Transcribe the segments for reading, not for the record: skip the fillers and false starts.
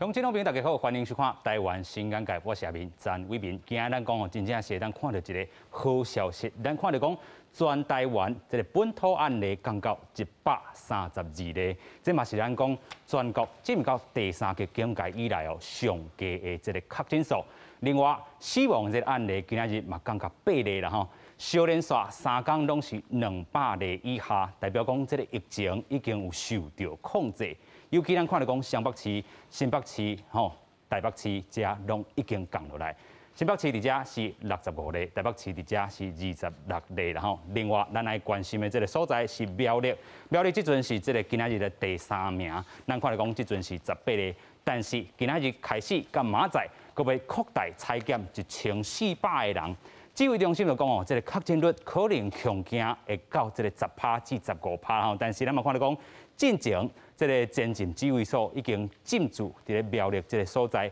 鄉親老朋友大家好，歡迎收看《台灣新眼界》，我是阿明詹偉民。今仔咱講哦，真正是會當看著一个好消息。咱看著講，全台灣這个本土案例降到132例，這嘛是咱講全國進入到第三級警戒以來哦上低的這个確診數。另外，死亡這个案例今仔日嘛降到8例啦吼。相連續3工攏是200例以下，代表講這个疫情已經有受著控制。尤其咱看著講，雙北市、新北市、吼台北市遮攏已經降落來。新北市佇遮是65例，台北市佇遮是26例啦吼。另外，咱愛關心的這个所在是苗栗，苗栗這陣是這个今仔日的第三名。咱看著講，這陣是18例，但是今仔日開始佮明仔載，閣欲擴大採檢1400個人。指揮中心就講哦，這个確診率可能恐驚會到這个10趴至15趴吼。但是咱嘛看著講，進前這个前進指揮所已經進駐佇咧苗栗這个所在，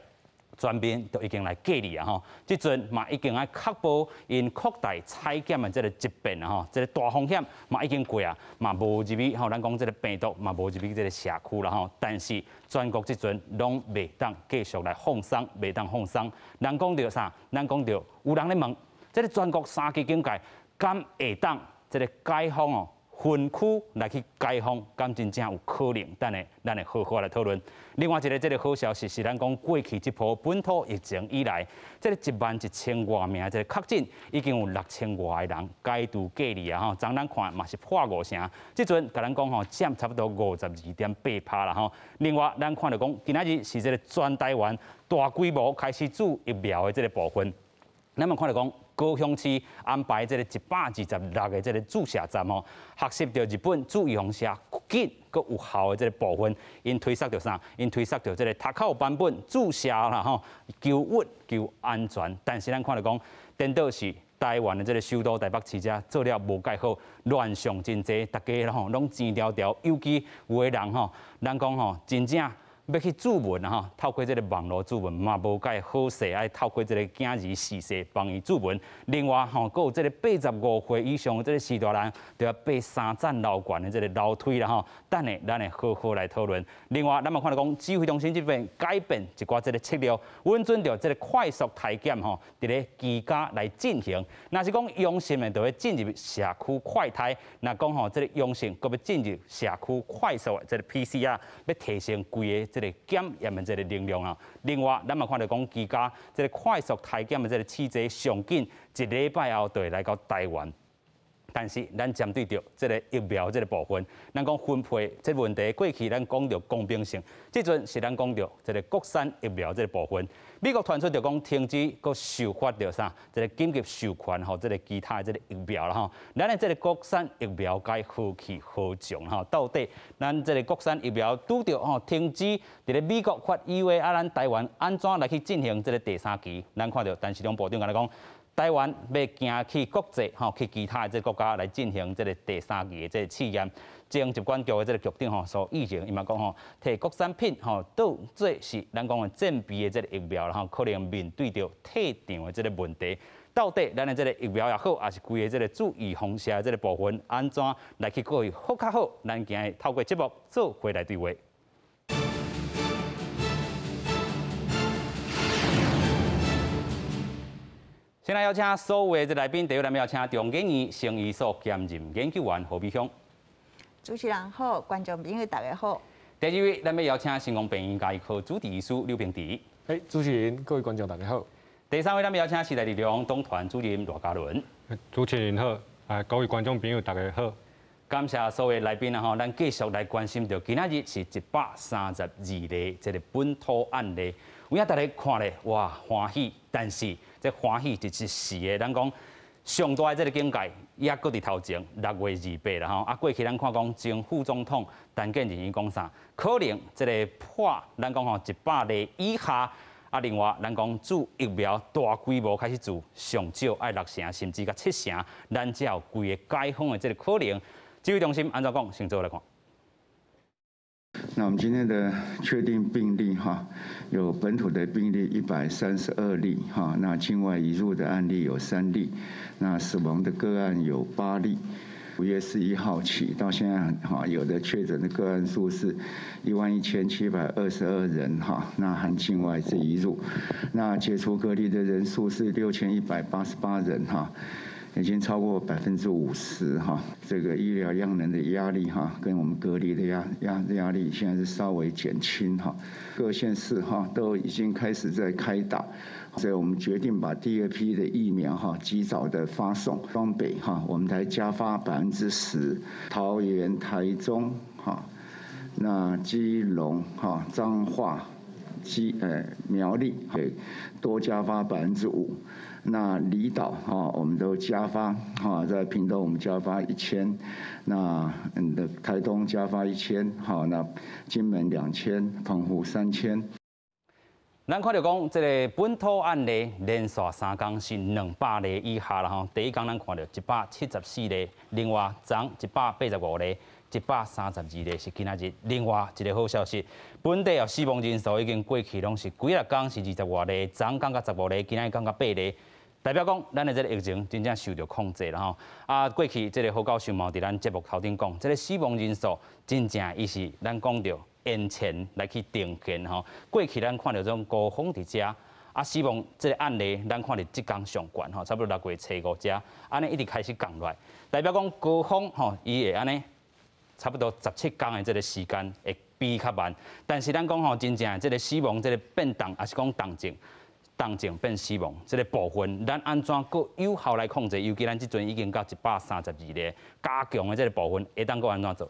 全面都已經來隔離啊吼。這陣嘛已經愛確保𪜶擴大採檢的這个疾病啊吼，這个大風險嘛已經過啊，嘛無入去吼，咱講這个病毒嘛無入去這个社區啦吼。但是全國這陣攏袂當繼續來放鬆，袂當放鬆。人講著啥？人講著有人咧問，這个全國三級警戒，敢會當這个解封哦？分區來去解封，敢真正有可能？等下咱會好好來討論。另外一个這个好消息是，咱講過去這波本土疫情以來，這个1萬1千外名這个確診，已經有6千外个人解除隔離啊！吼，昨咱看嘛是破五成，這陣共咱講吼，佔差不多52.8趴啦吼。另外，咱看著講，今仔日是這个全台灣大規模開始注疫苗的這个部分，咱嘛看著講，高雄市安排這个126個這个注射站哦，學習著日本注預防射緊閣有效的這个部分，𪜶推捒著啥？𪜶推捒著這个讀口版本注射啦吼，求穩求安全。但是咱看著講，顛倒是台灣的這个首都台北市遮做了無蓋好，亂象真濟，大家吼攏錢條條，尤其有的人吼，咱講吼真正欲去注文啊吼，透過這个網路注文嘛無蓋好勢，愛透過這个囝兒婿婿幫伊注文。另外吼，閣有這个85歲以上的這个序大人，就欲爬三層樓懸的這个樓梯啦吼。等下咱會好好來討論。另外，咱嘛看著講指揮中心這邊改變一寡這个策略，允准著這个快速篩檢吼，佇咧居家來進行。若是講陽性的，就欲進入社區快篩；若講吼這个陽性，閣欲進入社區快速的這个 PCR，欲提升規个這个檢驗的這个能量啊。另外，咱嘛看著講居家這个快速篩檢的這个試劑上緊一禮拜後就會來到台灣。但是，咱針對著這个疫苗這个部分，咱講分配這個問題，過去咱講著公平性，這陣是咱講著這个國產疫苗這个部分。美國傳出著講停止閣授發著啥？這个緊急授權予這个其他的這個疫苗啦吼。咱的這个國產疫苗該何去何從吼？到底咱這个國產疫苗拄著吼停止佇咧美國發 EUA，啊，咱台灣按怎來去進行這个第三期？咱看著陳時中部長共咱講，台灣欲行去國際吼，去其他的這个國家來進行這个第三期的這个試驗。前疾管局的這个局長吼蘇益仁伊嘛講吼，提國產品吼當做是咱講的戰備的這个疫苗吼，可能面對著退場的這个問題。到底咱的這个疫苗也好，抑是規个這个注預防射的這个部分，按怎來去過去好較好？咱今日透過節目做伙來對話。先來邀請所有的來賓，第一位咱們邀請中研院生醫所兼任研究員何美鄉。主持人好，觀眾朋友大家好。第二位，咱們邀請成功病院家醫科主治醫師柳平池。嘿，主持人，各位觀眾大家好。第三位，咱們邀請時代力量黨團主任賴嘉倫。主持人好，啊，各位觀眾朋友大家好。感謝所有來賓啊！吼，咱繼續來關心著今仔日是132例這个本土案例，有影大家看咧，哇，歡喜！但是這歡喜是一時的，咱講上大的這个警戒猶閣佇頭前，6月28啦吼。啊，過去咱看講前副總統陳建仁伊講啥？可能這个破咱講吼100例以下。啊，另外咱講注疫苗大規模開始注，上少愛六成，甚至到七成，咱才有規个解封的這个可能。指揮中心按怎講？先做來看。那我們今天的確定病例哈，有本土的病例132例哈，那境外移入的案例有3例，那死亡的個案有8例。5月11號起到現在哈，有的確診的個案數是11,722人哈，那含境外這移入，那解除隔離的人數是6,188人哈，已經超過50%哈。這個醫療量能的壓力哈，跟我們隔離的壓力現在是稍微減輕哈。各縣市哈都已經開始在開打。所以我們決定把第二批的疫苗哈及早的發送。雙北哈，我們才加發10%，桃園、台中哈，那基隆哈、彰化、苗栗多加發5%。那離島哈，我們都加發哈，在屏東我們加發1000，那台東加發1000，好，那金門2000，澎湖3000。咱看著講，這个本土案例連續3工是200例以下啦吼。第一工咱看著174例，另外昨185例，132例是今仔日。另外一个好消息，本地哦死亡人數已經過去攏是幾若工是20外例，昨降到15例，今仔日降到8例。代表講，咱的這个疫情真正受著控制啦吼。啊，過去這个何教授嘛佇咱節目頭頂講，這个死亡人數真正伊是咱講著延前來去呈現吼。過去咱看著這種高峰佇遮，啊死亡這个案例，咱看著這工上懸吼，差不多6月初5遮，按呢一直開始降落來，代表講高峰吼，伊會按呢差不多17工的這个時間會比較慢。但是咱講吼，真正這个死亡這个變動，抑是講重症。重症變死亡這个部分，咱按怎閣有效來控制？尤其咱這陣已經到132例，加強的這个部分，會當閣按怎做？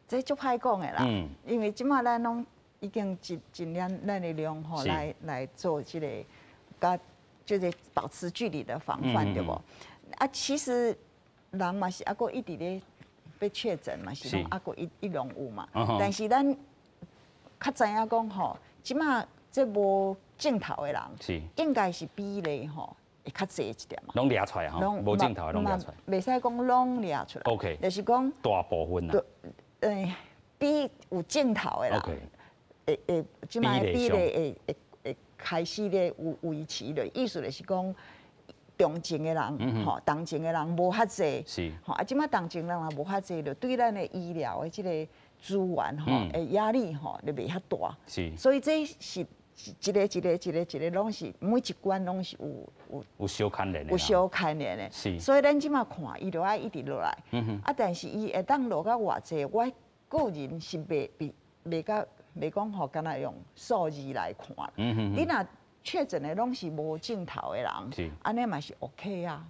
這足歹講的啦，因為這馬咱攏已經盡量咱的量吼來做這个，佮就是保持距離的防範，對無？啊，其實人嘛是猶閣一直咧被確診嘛，是攏猶閣一攏有嘛。但是咱較知影講吼，這馬這無症頭的人，應該是比例吼會較濟一點嘛。攏掠出來吼，無症頭的攏掠出來。袂使講攏掠出來。 就是講大部分啦。比有症頭的人，會這馬比例會開始咧有維持的，意思就是講重症的人，吼，重症的人無遐濟，吼，啊，這馬重症人若無遐濟，就對咱的醫療的這个資源吼，的壓力吼，就袂遐大。所以這是一个一个一个一个攏是每一關攏是有有相牽連的，有相牽連的。所以咱這馬看，伊就愛一直落來。啊，但是伊會當落到偌濟，我個人是袂講吼，敢若用數字來看。你若確診的攏是無症頭的人，按呢嘛是 OK 啊。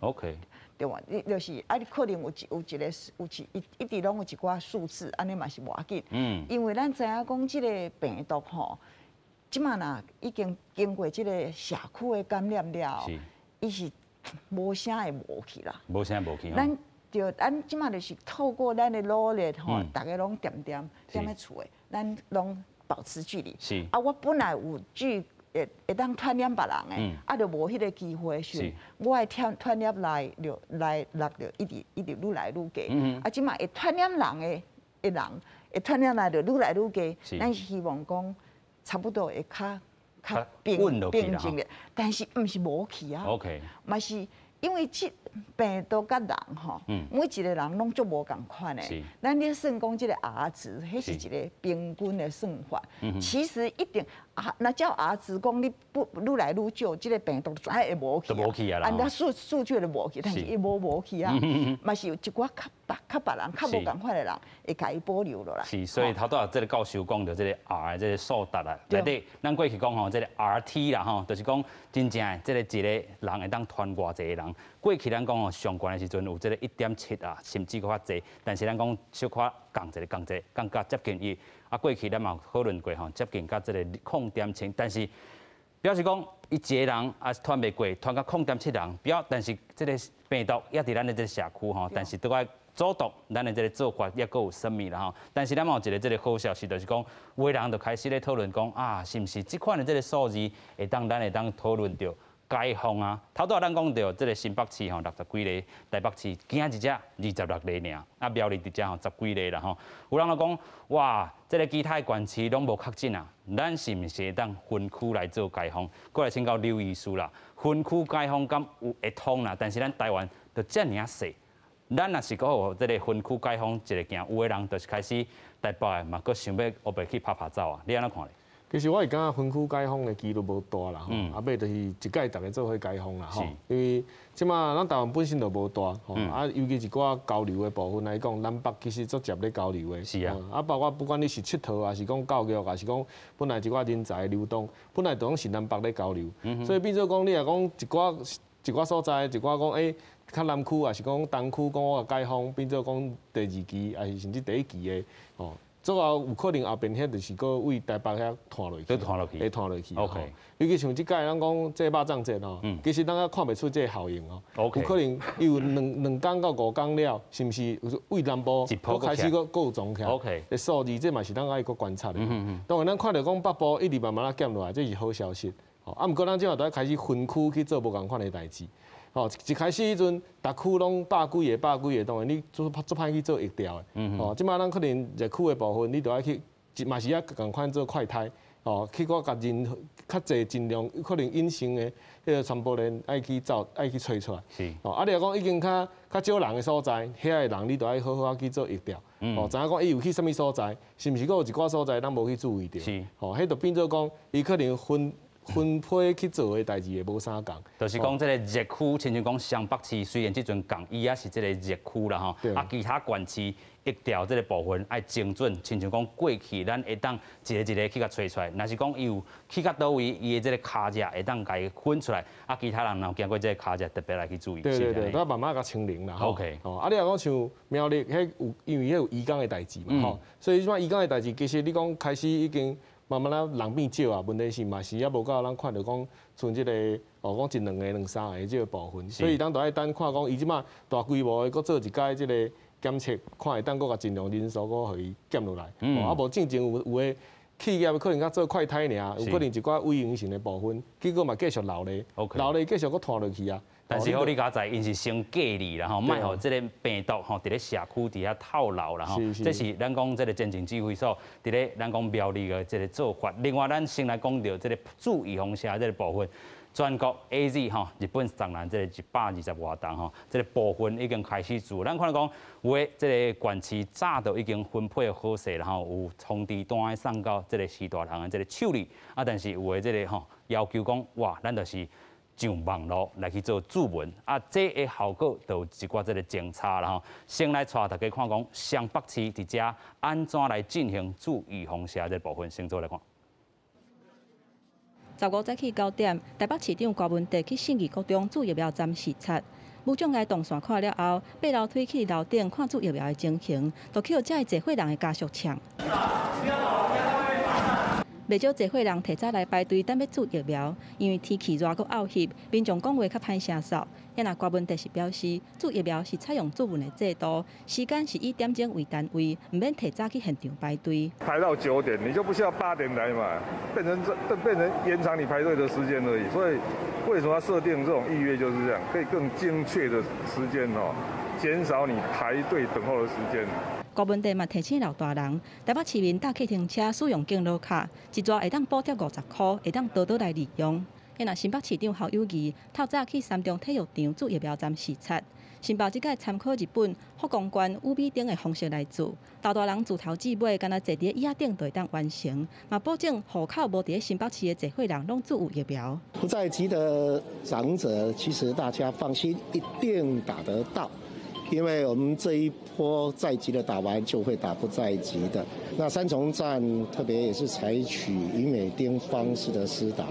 對無？你就是啊，你可能有一個有一一一直攏有一寡數字，按呢嘛是無要緊。因為咱知影講這个病毒吼，這馬若已經經過這个社區的感染了，伊是無啥會無去啦。無啥無去。咱對，咱這馬就是透過咱的努力吼，逐家攏恬恬踮咧厝的，咱攏保持距離。啊，我本來有距會當傳染別人的，啊，就無彼个機會時，我的傳染來就來落就一直一直愈來愈低。啊，這馬會傳染人的人，會傳染來就愈來愈低。咱是希望講差不多會較平靜的，但是毋是無去啊。 嘛是因為這病毒佮人吼，每一個人攏足無仝款的。咱咧算講這个 R 值，彼是一个平均的算法。其實一定啊，若照 R 值講，你不愈來愈少，這个病毒就會無去啊。按照數據就無去，但是伊無去啊。嘛是有一寡較別人較無仝款的人，會共伊保留落來。是，所以頭拄仔這个教授講著這个 R 的這个數值啊，內底咱過去講吼，這个 RT 啦吼，就是講真正的這个一个人會當傳偌濟个人。過去咱講吼，上懸的時陣有這个1.7啊，甚至閣較濟，但是咱講小可降一个降一个，降到接近1。啊，過去咱嘛有討論過吼，接近到這个0.7，但是表示講伊一个人也是傳袂過，傳到0.7人，表但是這个病毒也佇咱的這个社區吼，但是都愛阻擋咱的這个做法，抑閣有啥物啦吼。但是咱嘛有一个這个好消息，就是講有的人就開始咧討論講啊，是毋是這款的這个數字會當咱會當討論著解封啊？頭拄仔咱講著這个新北市吼60幾例，台北市今仔日才26例爾，啊苗栗佇遮吼10幾例啦吼。有人就講哇，這个其他的縣市攏無確診啊，咱是毋是會當分區來做解封？過來請教劉醫師啦，分區解封敢有會通啦？但是咱台灣就遮爾仔細，咱若是閣予這个分區解封一个行，有的人就是開始台北的嘛，閣想欲烏白去拍拍走啊，你按怎看咧？其實我是感覺分區解封的幾率無大啦，啊尾就是一屆逐家做伙解封啦，吼，因為這馬咱台灣本身就無大，吼，啊，尤其一寡交流的部分來講，南北其實足捷咧交流的，啊，包括不管你是𨑨迌，抑是講教育，抑是講本來一寡人才流動，本來都攏是南北咧交流，所以變做講你若講一寡一寡所在，一寡講較南區，抑是講東區，講我解封，變做講第二期，抑是甚至第一期的，吼。最後有可能後邊遐就是閣對台北遐拖落去，拖落去，會拖落去。 尤其像這擺咱講這肉粽節吼，其實咱猶看袂出這个效應哦。 有可能有兩工到5工了，是毋是對南部閣開始閣閣有膨起來？ 的數字，這嘛是咱愛閣觀察的。當然，咱看著講北部一直慢慢仔減落來，這是好消息。啊，毋過咱這馬都愛開始分區去做無仝款的代誌。吼，一開始彼陣，逐區攏百幾個、百幾個，當然你足足歹去做疫調的。吼，這馬咱可能熱區的部分，你著愛去，嘛是愛仝款做快篩，吼，去閣共人較濟盡量可能隱性的彼个傳播鏈愛去走，愛去揣出來。吼，啊，你若講已經較較少人的所在，遐个人你著愛好好仔去做疫調。吼，知影講伊有去啥物所在，是毋是閣有一寡所在咱無去注意著？吼，彼就變做講，伊可能分批去做的代誌會無相仝。就是講這个熱區，親像講雙北市，雖然這陣仝，伊也是這个熱區啦吼。啊，其他縣市疫調這个部分愛精準，親像講過去咱會當一个一个去共揣出來。若是講伊有去到佗位，伊的這个跤跡會當共伊分出來。啊，其他人若有經過這个跤跡，特別來去注意。對對對，都要慢慢共清零啦。 吼，啊，你若講像苗栗，彼有因為彼有移工的代誌嘛，吼，所以這擺移工的代誌，其實你講開始已經慢慢仔人變少啊，問題是嘛是猶無夠咱看著講，像這个哦，講一兩個、兩三個這个部分，所以咱著愛等看講，伊這擺大規模的閣做一擺這个檢測，看會當閣共盡量人數閣予伊減落來。啊，無進前有有的企業可能較做快篩爾，有可能一寡偽陽性的部分，結果嘛繼續留咧，留咧繼續閣拖落去啊。但是好你佳哉，𪜶是先隔離啦吼，莫予這个病毒吼佇咧社區佇遐透漏啦吼。這是咱講這个前線指揮所佇咧咱講苗栗的這个做法。另外，咱先來講著這个注預防射這个部分，全國 AZ 吼，日本送咱這个120外筒吼，這个部分已經開始做。咱看著講有的這个縣市早就已經分配好勢啦吼，有通知單送到這个序大人的這个手裡。啊，但是有的這个吼要求講，哇，咱就是上網路來去做注文，啊，這个效果就有一寡這个偵查啦吼。先來帶大家看講，雙北市佇遮按怎來進行注預防射這个部分，先做來看。15早起9點，台北市長柯文哲去信義國中注疫苗站視察，無障礙動線看了後，爬樓梯去樓頂看注疫苗的情形，就去予遮濟歲人的家屬嗆。袂少濟歲人提早來排隊等欲注疫苗，因為天氣熱閣漚翕，民眾講話較歹聲嗽。若柯文哲是表示，注疫苗是採用注文的制度，時間是以點鐘為單位，毋免提早去現場排隊。排到9點，你就不需要8點來嘛，變成延長你排隊的時間而已。所以為什麼要設定這種預約就是這樣，可以更精確的時間哦，減少你排隊等候的時間。柯文哲嘛提醒老大人，台北市民搭計程車使用敬老卡，一逝會當補貼50箍，會當多多來利用。若新北市長侯友宜透早去三重體育場注疫苗站視察，新北這擺參考日本福岡縣宇美町的方式來做，老大人自頭至尾，干焦坐佇椅仔頂就會當完成，嘛保證戶口無佇新北市的濟歲人攏注有疫苗。不在籍的長者，其實大家放心，一定打得到。因為我們這一波在籍的打完，就會打不在籍的。那三重站特別也是採取宇美町方式的施打，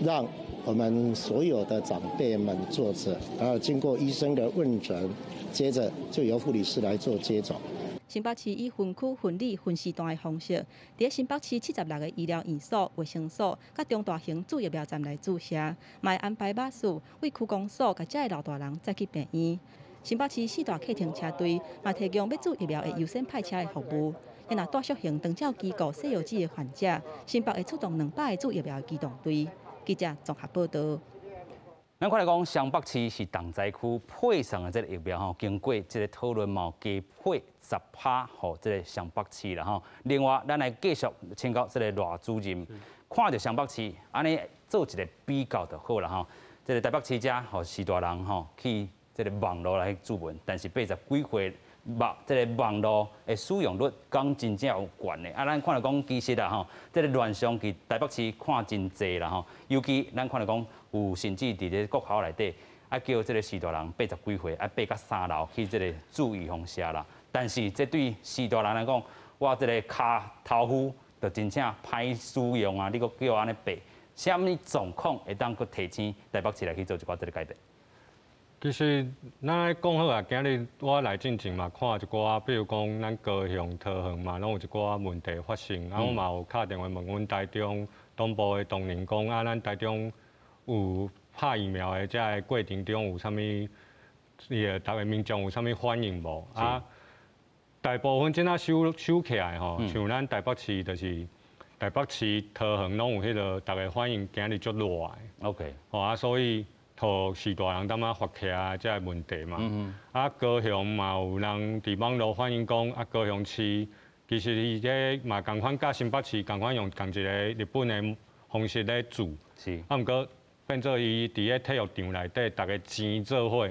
讓我們所有的長輩們坐著，然後經過醫生的問診，接着就由護理師來做接種。新北市以分區、分里、分時段的方式，佇新北市76个醫療院所、衛生所、佮中大型注疫苗站來注射，嘛會安排巴士對區公所共遮的老大人載去病院。新北市四大計程車隊嘛提供欲注疫苗的優先派車的服務。若大小型長照機構細藥子的患者，新北會出動200个注疫苗的機動隊。記者綜合報導。咱看來講，雙北市是重災區配送的這个疫苗吼，經過這个討論嘛，加配10趴予這个雙北市啦吼。另外，咱來繼續請教這个賴主任，看著雙北市按呢做一个比較就好啦吼。這个台北市遮予序大人吼去。這个網路來注文，但是80幾歲網這个網路的使用率敢真正有懸的。啊，咱看著講其實啊吼，這个亂象佇台北市看真濟啦吼，尤其咱看著講有甚至佇咧國校內底，啊叫這个序大人80幾歲，啊爬到3樓去這个注預防射啦。但是這對序大人來講，我這个跤頭膚就真正歹使用啊！你閣叫我按呢爬，啥物狀況會當閣提醒台北市來去做一寡這个改變？其實咱來講好啊，今日我來進前嘛看一寡，比如講咱高雄、桃園嘛，攏有一寡問題發生。啊，我嘛有敲電話問阮台中東部的同仁講，啊，咱台中有拍疫苗的這个過程中有啥物，伊個逐个民眾有啥物反應無？啊，大部分這仔收收起來吼，像咱台北市就是台北市、桃園攏有彼个逐个反應今日足熱的。 吼啊，所以。予序大人淡仔發起來這个問題嘛，啊高雄嘛有人佇網路反映講，啊高雄市其實伊這嘛仝款，佮新北市仝款用仝一個日本的方式咧注，啊毋過變做伊佇咧體育場內底，逐个錢做伙，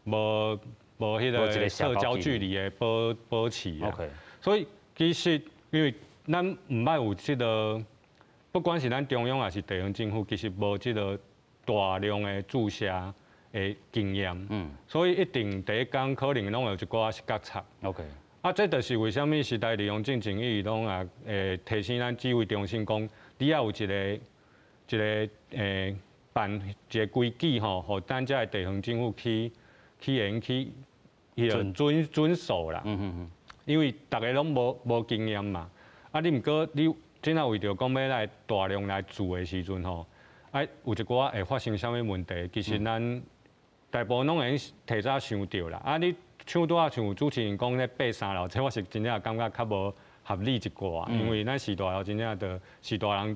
無無彼个社交距離的保保持啊，所以其實因為咱毋捌有這个，不管是咱中央抑是地方政府，其實無這个大量的注射的經驗，所以一定第一工可能攏有一寡失覺察。 啊，這就是為啥物時代力量進前伊攏也會提醒咱指揮中心講，你愛有一个一个辦一个規矩吼，予咱這个地方政府去去會用去彼个遵遵守啦。因為逐个攏無無經驗嘛，啊，你毋過你真正為著講欲來大量來注的時陣吼。啊，有一寡會發生啥物問題？其實咱大部分攏會提早想著啦。啊，你像拄仔像主持人講咧爬3樓，這我是真正感覺較無合理一寡，因為咱序大樓真正著序大人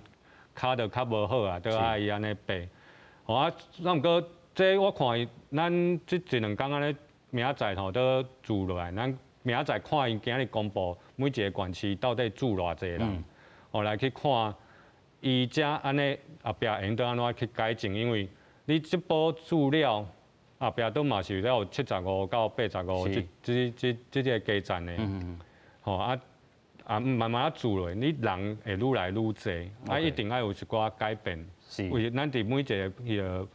跤著較無好啊，都愛伊按呢爬。吼啊，咱毋過這我看伊咱這一兩工按呢明仔載吼都注落來，咱明仔載看伊今日公布每一个縣市到底注偌濟人，哦來去看。伊才按呢後壁會用得按怎去改進？因為你這波注了，後壁都嘛是了有75到85，這這這這個加站的，吼啊啊慢慢仔注落，你人會愈來愈濟，啊一定愛有一寡改變。是，為咱佇每一個彼个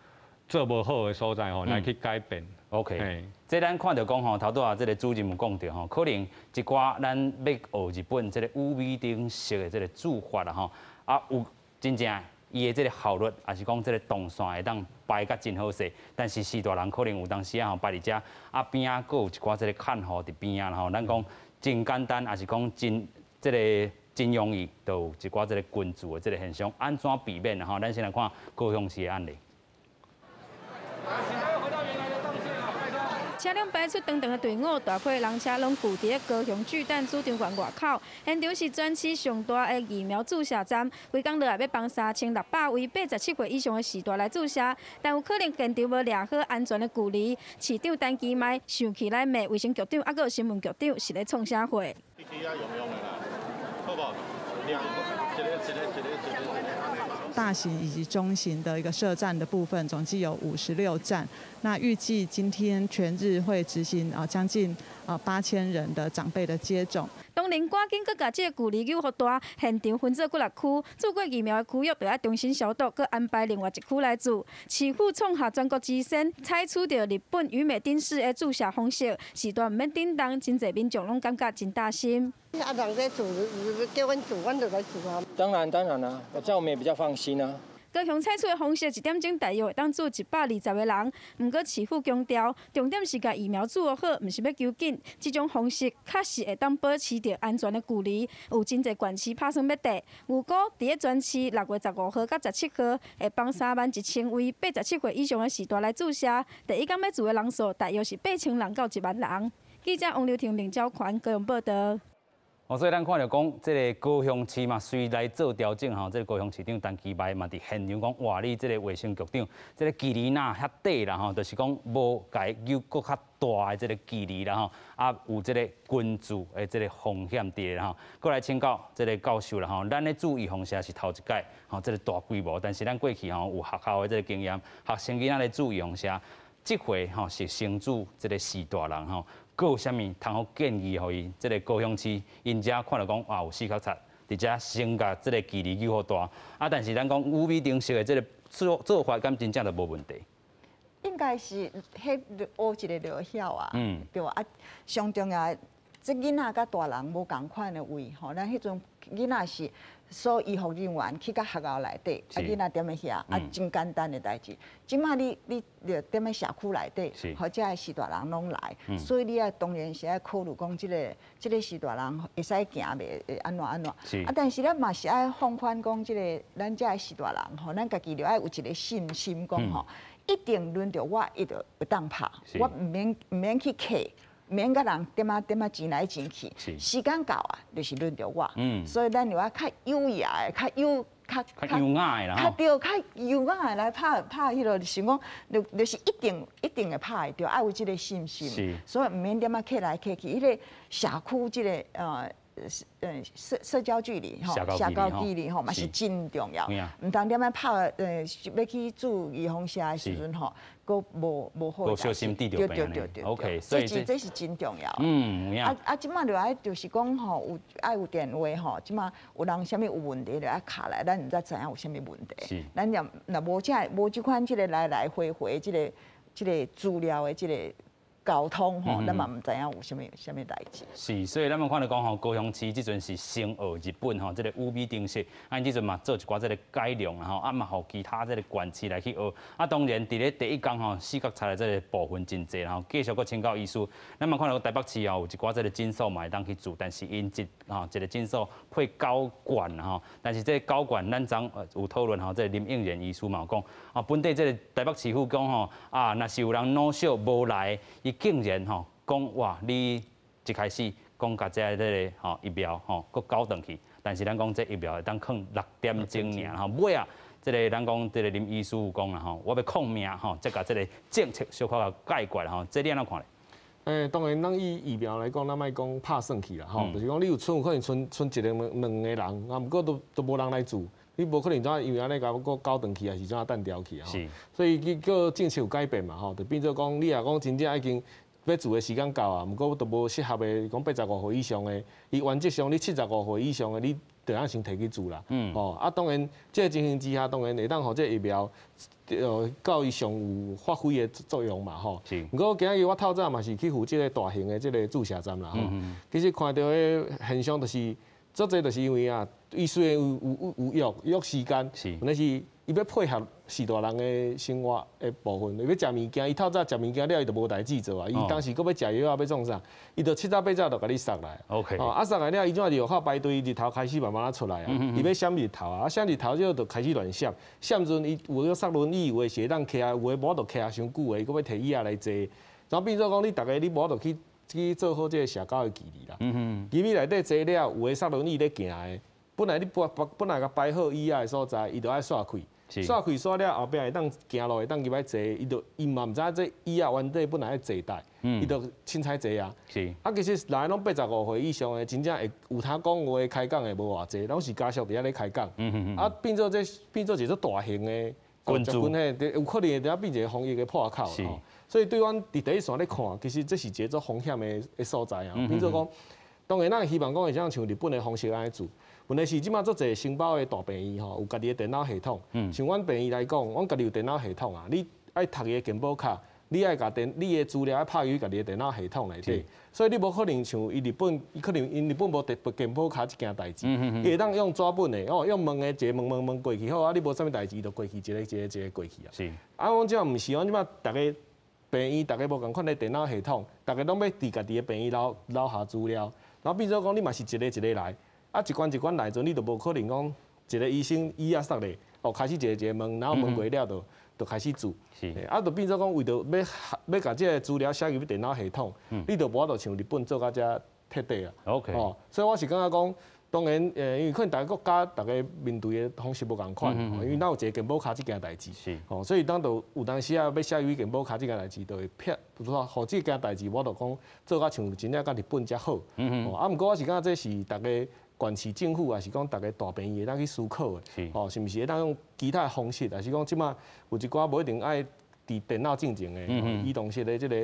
做無好的所在吼，來去改變。 OK，這咱看著講吼，頭拄仔這个主任有講著吼，可能一寡咱欲學日本這个烏米丁式的這个注法啦吼，啊有。真正伊的這个效率，抑是講這个動線會當排甲真好勢，但是序大人可能有當時啊吼排佇遮，啊邊仔閣有一寡這个看護佇邊仔啦吼，咱講真簡單，抑是講真這个真容易，就有一寡這个群聚的這个現象，按怎避免吼？咱先來看高雄市的案例。車輛排出長長的隊伍，大批人車攏聚佇高雄巨蛋主場館外口。現場是全市上大的疫苗注射站，規工落來欲幫3600位87歲以上的序大來注射，但有可能現場無抓好安全的距離。市長陳其邁生氣來罵衛生局長，抑閣新聞局長是咧創啥貨？大型以及中型的一個設站的部分，總計有56站。那預計今天全日會執行啊將近8000人的長輩的接種。當然，趕緊閣共這个距離扭予大，現場分做幾六區，注過疫苗的區域就愛重新消毒，閣安排另外一區來注。市府創下全國之先，採取著日本魚美町式的注射方式，序大毋免振動，真濟民眾攏感覺真擔心。啊，人在注，叫阮注，阮就來注啊。當然當然啦，這樣我們也比較放心啊。高雄採取的方式，一點鐘大約會當注120個人。毋過市府強調，重點是共疫苗注予好，毋是欲求緊。這種方式確實會當保持著安全的距離。有真濟縣市拍算欲綴，預估佇咧全市6月15號到17號，會幫31000位87歲以上的序大來注射。第一工欲注的人數大約是8000人到1萬人。記者王劉婷、林昭權高雄報道。哦，所以咱看著講，這个高雄市嘛，隨來做調整吼。這个高雄市長陳其邁嘛，佇現場講，哇，你這个衛生局長，這个距離若遐短啦吼，就是講無共伊扭閣較大的這个距離啦吼，啊，有這个群聚的這个風險佇咧吼。閣來請教這个教授啦吼，咱咧注預防射是頭一擺吼，這个大規模，但是咱過去吼有學校的這个經驗，學生囡仔咧注預防射。這回吼是先注這个序大人吼，閣有啥物通好建議予伊？這个高雄市𪜶遮看著講啊有四角贼，佇遮先共這个距離揪予大。啊，但是咱講五米定式的這个做法，敢真正就無問題？應該是彼學一个就會曉啊，對啊。上重要，這囡仔佮大人無仝款的位吼，咱彼陣囡仔是所有醫護人員去到學校內底，啊囡仔踮咧遐，啊真簡單的代誌。這馬你就踮咧社區內底，或者是大人攏來，所以你愛當然是愛考慮講這個序大人會使行袂，會按怎按怎。啊，但是咱嘛是愛放寬講這个咱遮的序大人吼，咱家己就愛有一个信心講吼，一定輪著我，伊就會當拍，我毋免去客，毋免共人點仔點仔擠來擠去，時間到啊，就是輪著我。所以咱就愛較優雅的，較優較較優雅的啦，較對，較優雅的來拍拍彼落，想講就是一定一定會拍會著，愛有這个信心。所以毋免點仔客來客去，彼个社區這个社交距離吼，社交距離吼嘛是真重要。毋通踮咧拍欲去注預防射的時陣吼，閣無好。無小心得著病咧。OK，所以這是真重要。啊啊，這馬就愛就是講吼，有愛有電話吼，這馬有人啥物有問題就愛敲來，咱毋才知影有啥物問題。咱若若無這無這款這个來來回回這个資料的這个溝通吼，咱嘛毋知影有啥物啥物代誌。是，所以咱們看著講吼，高雄市這陣是先學日本吼，這个五米定式，啊，𪜶這陣嘛做一寡這个改良啦吼，啊嘛予其他這个縣市來去學。啊，當然佇咧第一工吼，四角賊的這个部分真濟，吼，繼續閣請教醫師。咱嘛看著台北市吼有一寡這个診所嘛會當去注，但是𪜶一吼一个診所配九管吼，但是這个九管咱昨有討論吼，這个林應仁醫師嘛有講，啊，本地這个台北市府講吼，啊，若是有人 no show 無來，伊竟然吼講哇，你一開始講共這个吼疫苗吼閣交轉去，但是咱講這疫苗會當囥六點鐘爾吼，尾仔這个咱講這个林醫師有講啦吼，我欲抗命吼，才共這个政策小可共解決吼，這你按怎看咧？當然，咱以疫苗來講，咱莫講拍算去啦吼，就是講你有賰有可能賰賰一个兩兩個人，啊，毋過都無人來注，你無可能怎因為按呢共閣交轉去，抑是怎等掉去啊？所以結果政策有改變嘛吼，就變做講你若講真正已經欲注的時間到啊，毋過都無適合的，講85歲以上的，伊原則上你75歲以上的，你就愛先提去注啦。哦，啊，當然，這个情形之下，當然會當予這个疫苗，到伊上有發揮的作用嘛，吼。毋過今日我透早嘛是去負責大型的這个注射站啦，吼。其實看著的現象就是，足濟就是因為啊，伊雖然有有約約時間，問題是伊欲配合序大人的生活的部分，伊欲食物件，伊透早食物件了，伊就無代誌做啊。伊當時閣欲食藥啊，欲創啥，伊就七早八早就共你捒來。 哦，啊捒來了，伊怎佇外口排隊，日頭開始慢慢仔出來啊。伊欲閃日頭啊，啊閃日頭之後就開始亂閃，閃陣伊有的捒輪椅，有的是會當徛，有的無法度徛傷久的，伊閣欲提椅仔來坐。然後變做講你逐个你無法度去做好這个社交的距離啦。入去內底坐了，有的捒輪椅咧行的，本來你本來共擺好椅仔的所在，伊就愛煞開。煞開煞了後壁會當行路會當入來坐，伊就伊嘛毋知影這椅仔原底本來愛坐台，伊就凊彩坐啊。啊，其實人攏85歲以上的，真正會有通講話開講的無偌濟，攏是家屬佇遐咧開講。啊，變做一個大型的群聚，嘿，有可能會佇遐變一个防疫的破口。所以對阮佇第一線咧看，其實這是一个足風險的所在啊。變做講，當然咱希望講會像像日本的方式按呢做。問題是這馬足濟承包的大病院吼，有家己的電腦系統。像阮病院來講，阮家己有電腦系統啊。你愛讀伊的健保卡，你愛共電你的資料愛拍入家己的電腦系統內底。所以你無可能像伊日本，伊可能𪜶日本無電健保卡這件代誌，伊會當用紙本的，哦，用問的一个問問問過去好啊，你無啥物代誌，伊就過去一个一個一个過去啊。啊，阮這毋是，阮這馬逐个病院，逐个無仝款的電腦系統，逐个攏欲佇家己的病院留下資料，然後變做講你嘛是一个一个來。啊，一關一關來陣，你就無可能講一个醫生椅仔捒咧，哦，開始一个一个問，然後問過了就開始注。啊，就變做講為著欲共這个資料寫入去電腦系統，你就無法度像日本做甲遮徹底啊。 哦，所以我是感覺講，當然，因為可能逐个國家逐个面對的方式無仝款，因為咱有一个健保卡這件代誌。哦，所以當就有當時啊，欲寫入去健保卡這件代誌，就會撇，就說予這件代誌，無法度講做甲像真正佮日本遮好。哦，啊，毋過我是感覺這是逐个縣市政府，抑是講逐个大病院會當去思考的。哦，是毋是會當用其他的方式，抑是講這馬有一寡無一定愛。佇電腦進前的移動式的這个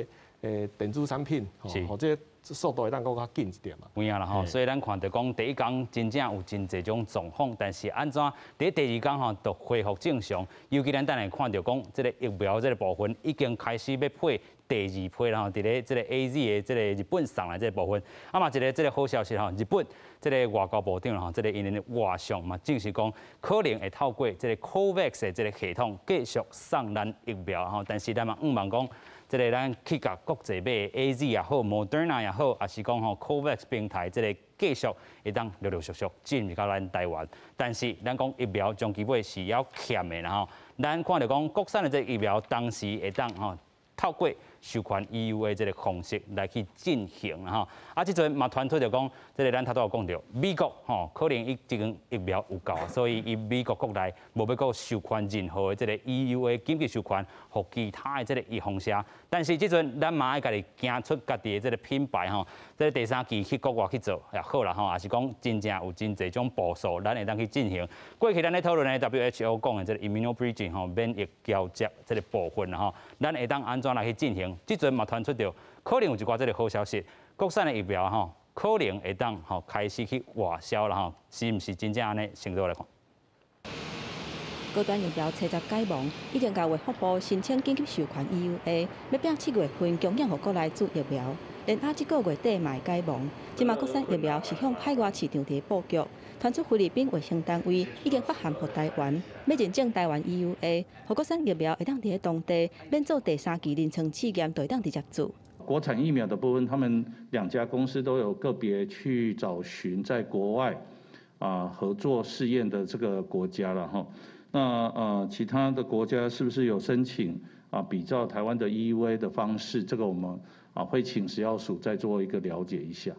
電子產品，吼，這个速度會當閣較緊一點嘛。有影啦吼，所以咱看著講第一工真正有真濟種狀況，但是按怎佇第二工吼就恢復正常。尤其咱等下看著講，這个疫苗這个部分已經開始欲配第二批啦吼，佇咧這个 AZ 的這个日本送來這个部分，啊嘛一个這个好消息吼，日本這个外交部長吼，這个𪜶的外相嘛，證實講可能會透過這个 COVAX 的這个系統繼續送咱疫苗吼，但是咱嘛向望講，這个咱去共國際買 AZ 也好，Moderna 也好，抑是講吼 COVAX 平台這个繼續會當陸陸續續進入到咱台灣。但是咱講疫苗終其尾是猶欠的啦吼，咱看著講國產的這个疫苗當時會當吼透過授權 EUA 這个方式來去進行啦吼。啊，這陣嘛傳出著講，這个咱頭拄有講著，美國吼可能伊這間疫苗有夠，所以伊美國國內無欲閣授權任何的這个 EUA 緊急授權予其他的這个預防射。但是這陣咱嘛愛家己行出家己的這个品牌吼，這个第三劑去國外去做也好啦吼，抑是講真正有真濟種步數，咱會當去進行。過去咱咧討論的 WHO 講的這个 immunobridging 吼免疫橋接這个部分啦吼，咱會當按怎來去進行？這陣嘛傳出著可能有一寡這个好消息，國產的疫苗吼可能會當吼開始去外銷啦吼，是毋是真正按呢？先做來看。高端疫苗冊集解盲，已經共衛福部申請緊急授權 EUA，欲拼7月份供應予國內注疫苗。連仔這个月底嘛會解盲。這馬國產疫苗是向海外市場佇布局，傳出菲律賓衛生單位已經發函予台灣，欲認證台灣 EUA，予國產疫苗會當佇咧當地免做第三期臨床試驗，就會當直接注。國產疫苗的部分，他們兩家公司都有個別去找尋在國外合作試驗的這個國家了哈。那其他的國家是不是有申請啊？比照台灣的 EUA 的方式，這個我們會請食藥署再做一個了解一下。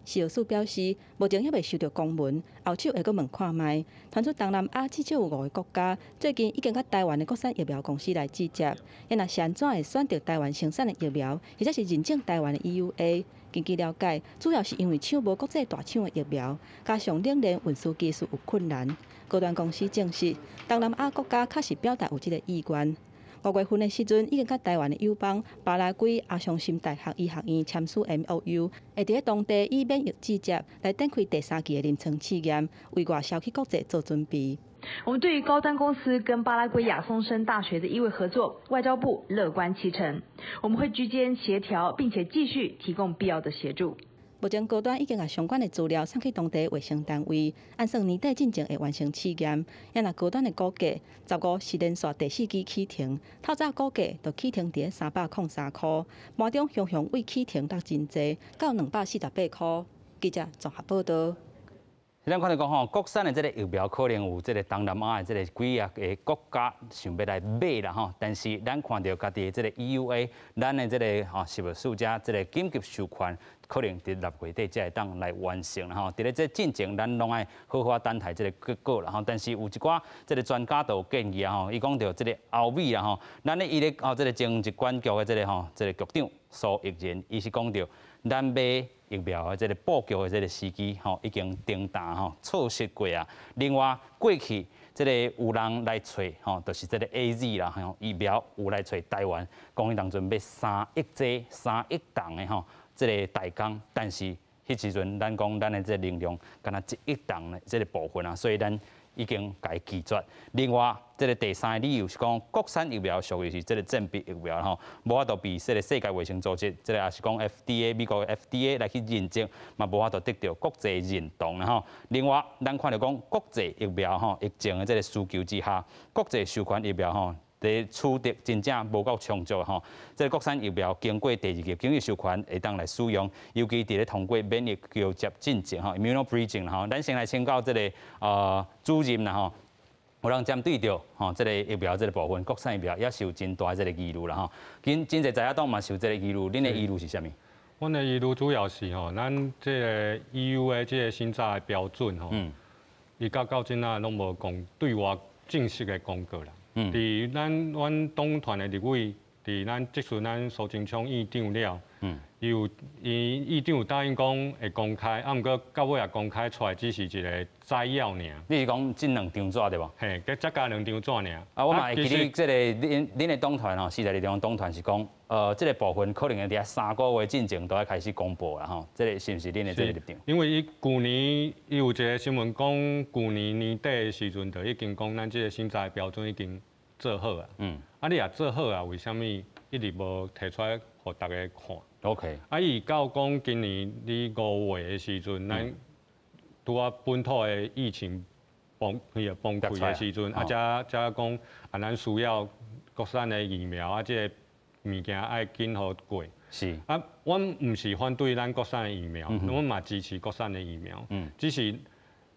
食藥署表示，目前猶未收著公文，後手會閣問看覓。傳出東南亞至少有五个國家最近已經佮台灣的國產疫苗公司來對接，若是按怎會選擇台灣生產的疫苗，或者是認證台灣的 EUA？根據了解，主要是因為搶無國際大廠的疫苗，加上冷鏈運輸技術有困難。高端公司證實，東南亞國家確實表達有這个意願。5月份的時陣，已經佮台灣的友邦巴拉圭亞松森大學醫學院簽署 MOU，會佇咧當地以免疫制劑來展開第三期的臨床試驗，為外銷去國際做準備。我們對於高端公司跟巴拉圭亞松森大學的醫衛合作，外交部樂觀其成。我們會居間協調，並且繼續提供必要的協助。目前高端已經共相關的資料送去當地衛生單位，按算年底進前會完成試驗。也若高端的估價，15是連續第四支起停，透早估價就起停佇咧303塊，盤中雄雄為起停落真濟，到248塊。記者綜合報導。咱看著講吼，國產的這个疫苗可能有這个東南亞的這个幾仔个國家想欲來買啦吼，但是咱看著家己的這个 EUA，咱的這个吼食藥署遮這个緊急授權，可能佇6月底才會當來完成啦吼。佇咧這進前，咱攏愛好好等待這个結果啦吼。但是有一寡這个專家都有建議啊吼，伊講著這个歐美啦吼，咱咧伊咧哦這个前疾管局的這个吼這个局長蘇益仁，伊是講著咱買疫苗的這个布局的這个時機吼，已經停彈吼，錯失過啊。另外，過去這个有人來揣吼，就是這个 AZ 啦吼，疫苗有來揣台灣，講彼當陣欲3億劑、3億筒的吼，這个代工，但是彼時陣咱講咱的這个能量，敢若1億筒的這个部分啊，所以咱已經共伊拒絕。另外，這个第三个理由是講，國產疫苗屬於是這个鑑別疫苗吼，無法度被這个世界衛生組織，這个抑是講 FDA 美國的 FDA 來去認證，嘛無法度得著國際認同啦吼。另外，咱看著講國際疫苗吼，疫情的這个需求之下，國際授權疫苗吼，佇取得真正無夠充足吼。這个國產疫苗經過第二級緊急授權，會當來使用，尤其佇咧通過免疫橋接進前吼，immunobridging 吼。咱先來請教這个主任啦吼。有人針對著吼，這个疫苗這个部分，國產疫苗也是有真大這个疑慮啦吼。真真濟在野黨嘛是有這个疑慮，恁的疑慮是啥物？阮的疑慮主要是吼，咱這个 EUA 這个審查的標準吼，伊到到這仔攏無講對外正式的公告啦。佇咱阮黨團的立委，佇咱質詢咱蘇貞昌院長了，伊有伊院長有答應講會公開，啊，毋過到尾也公開出來，只是一個摘要爾。你是講這兩張紙對無？嘿，才加兩張紙爾。啊，我嘛會記得這個恁的黨團吼，時代力量黨團是講，這個部分可能會佇3個月進前都愛開始公布啦吼。這個是毋是恁的這個立場？因為伊舊年伊有一個新聞講，舊年年底的時陣就已經講，咱這個審查的標準已經做好啊。啊，你若做好啊，為啥物一直無提出來予大家看？ 啊，伊到講今年你5月的時陣，咱拄仔本土的疫情崩彼個崩潰的時陣，啊，才講啊，咱需要國產的疫苗啊，這個物件愛緊予過。啊，阮毋是反對咱國產的疫苗，阮嘛支持國產的疫苗。只是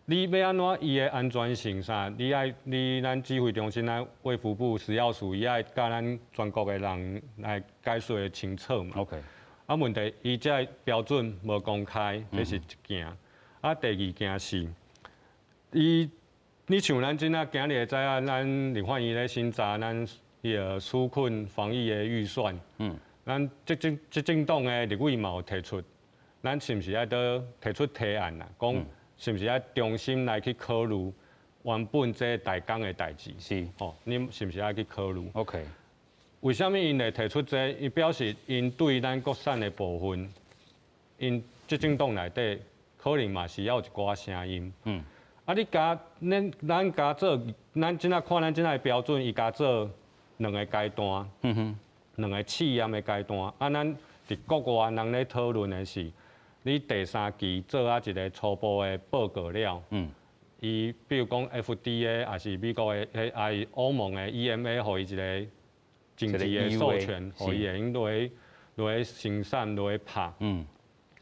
你欲按怎伊的安全性啥，你愛你咱指揮中心咱衛福部食藥署伊愛佮咱全國的人來解說清楚嘛。 啊，問題伊這個標準無公開，這是一件。啊，第二件是，伊你像咱這仔今日會知影，咱立法院咧審查咱彼個紓困防疫的預算。咱執政黨的立委嘛有提出，咱是毋是愛都提出提案啊？講是毋是愛重新來去考慮原本這代工的代誌？吼，你是毋是愛去考慮？ 為啥物𪜶會提出這個？伊表示𪜶對咱國產的部分，𪜶執政黨內底可能嘛是猶有一寡聲音。啊，你共咱共做，咱這仔看咱這仔的標準，伊共做兩個階段，兩個試驗的階段。啊，咱佇國外人咧討論的是，你第三期做啊一個初步的報告了。伊比如講 FDA，抑是美國的，抑是歐盟的 EMA，予伊一個緊急的授權，予伊會用落去生產，落去拍。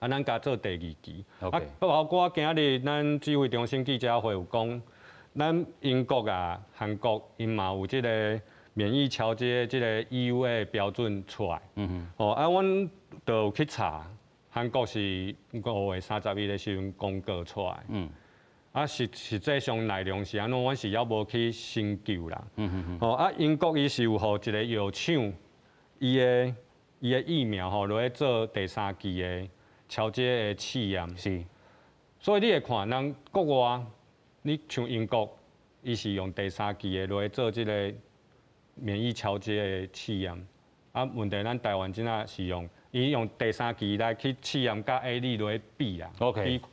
啊，咱共做第二期。啊，包括今日咱指揮中心記者會有講，咱英國啊、韓國𪜶嘛有這個免疫橋接這個 EUA 標準出來。哦，啊，阮就有去查，韓國是5月31的時陣公告出來。啊，實際上內容是按怎，阮是猶無去深究啦。哦，啊，英國伊是有予一個藥廠，伊的疫苗吼落去做第三期的橋接的試驗。所以你會看，人國外，你像英國，伊是用第三期的落去做這個免疫橋接的試驗。啊，問題咱台灣這仔是用，伊用第三期來去試驗，佮 AZ 落去比啊。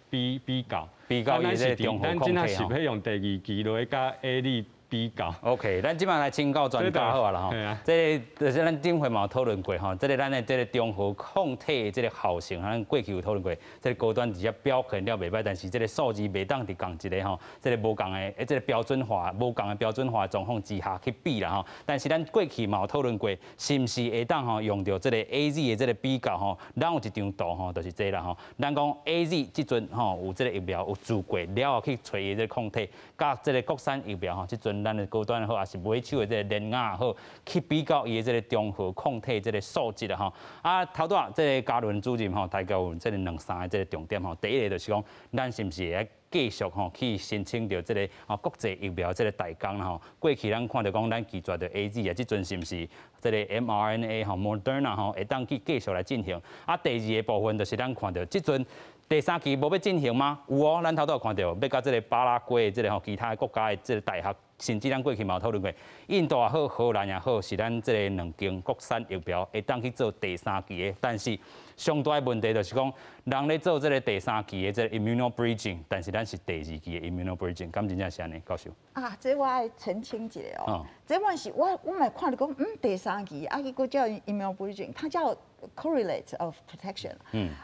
比較。比較伊這個中和抗體。咱這仔是欲用第二期落去佮 AZ 比較。 OK，咱這擺來請教專家好啊啦吼。這個就是咱頂回嘛有討論過吼，這個咱的這個中和抗體的這個效性，咱過去有討論過。這個高端直接表現了袂䆀，但是這個數字袂當佇仝一個吼，這個無仝的，這個標準化無仝的標準化狀況之下去比啦吼。但是咱過去嘛有討論過，是毋是會當吼用著這個 AZ 的這個比較吼？咱有一張圖吼，就是這啦吼。咱講 AZ 這陣吼有這個疫苗有注過了後去揣伊這個抗體，佮這個國產疫苗吼，這陣咱的高端好，抑是買手的這個聯亞好，去比較伊的這個中和抗體這個數值啦吼。啊，頭拄仔這個嘉倫主任吼，提到有這個兩三個這個重點吼。第一個就是講，咱是毋是會繼續吼去申請著這個吼國際疫苗這個代工啦吼？過去咱看著講，咱拒絕著 AZ 啊，這陣是毋是這個 mRNA 吼 Moderna 吼會當去繼續來進行？啊，第二個部分就是咱看著這陣第三期無欲進行嗎？有哦，咱頭拄有看著，欲佮這個巴拉圭這個吼其他國家的這個大學，甚至咱過去嘛有討論過，印度也好，荷蘭也好，是咱這個兩間國產疫苗會當去做第三期的，但是上大的問題就是講，人咧做這個第三期的這個 immunobridging，但是咱是第二期的 immunobridging，敢真正是按呢，教授？啊，這我愛澄清一下哦。這我是我嘛看著講，第三期啊，伊閣叫 immunobridging，它叫 correlate of protection。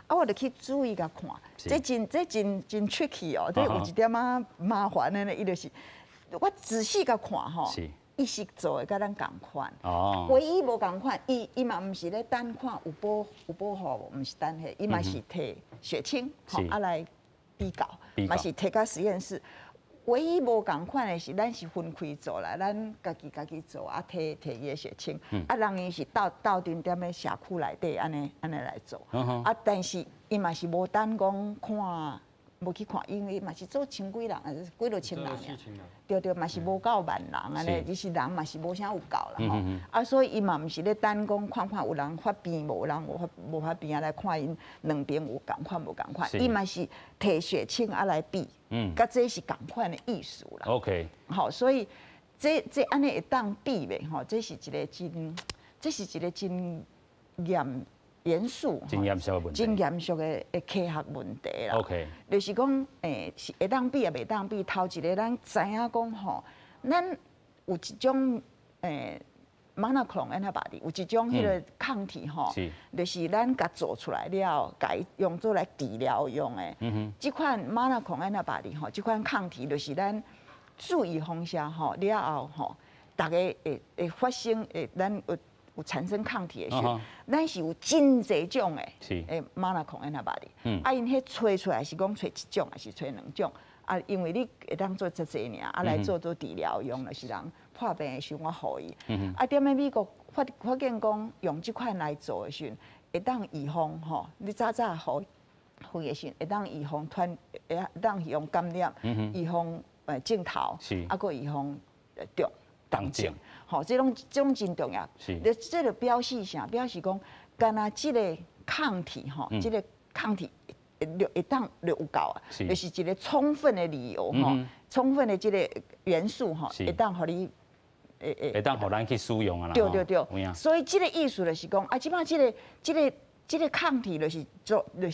啊，我就去注意共看，這真 tricky 哦，這有一點仔麻煩的呢，伊就是我仔細共看吼。伊是做的佮咱仝款，唯一無仝款，伊嘛毋是咧等看有保護無，毋是等彼，伊嘛是提血清，吼啊來比較，嘛是提到實驗室。唯一無仝款的是，咱是分開做啦，咱家己家己做啊，提提伊的血清，啊，人𪜶是鬥陣踮咧社區內底按呢按呢來做，啊，但是伊嘛是無等講看。無去看，因為嘛是做千幾人，幾落千人爾，對對，嘛是無夠萬人按呢，其實人嘛是無啥有夠啦吼。啊，所以伊嘛毋是咧等講看看有人發病無，人無發病啊來看𪜶兩邊有仝款無仝款，伊嘛是提血清啊來比，佮這是仝款的意思啦。 好，所以這按呢會當比袂吼？這是一個真嚴肅、真嚴肅的問題，真嚴肅的科學問題啦。 就是講，是會當比也袂當比。頭一個，咱知影講吼，咱有一種monoclonal antibody，有一種彼個抗體吼，就是咱共做出來了，共伊用做來治療用的。這款 monoclonal antibody 吼，這款抗體就是咱注預防射吼了後吼，逐家會發生會咱有產生抗體的時陣，咱是有真濟種的，monoclonal antibody。啊，𪜶彼揣出來是講揣一種，還是揣兩種？啊，因為你會當做這濟爾，啊來做治療用，就是人破病的時陣我予伊。啊，踮咧美國發現講用這款來做的時陣，會當預防吼，你早早予伊的時陣，會當預防傳，會當預防感染，預防症頭，啊，閣預防重症。吼，這攏真重要。這就表示啥？表示講，敢若這個抗體吼，這個抗體會當就有夠啊，就是一個充分的理由吼，充分的這個元素吼，會當予你會當予咱去使用啊啦。對對對，所以這個意思就是講，啊，這擺這個抗體就是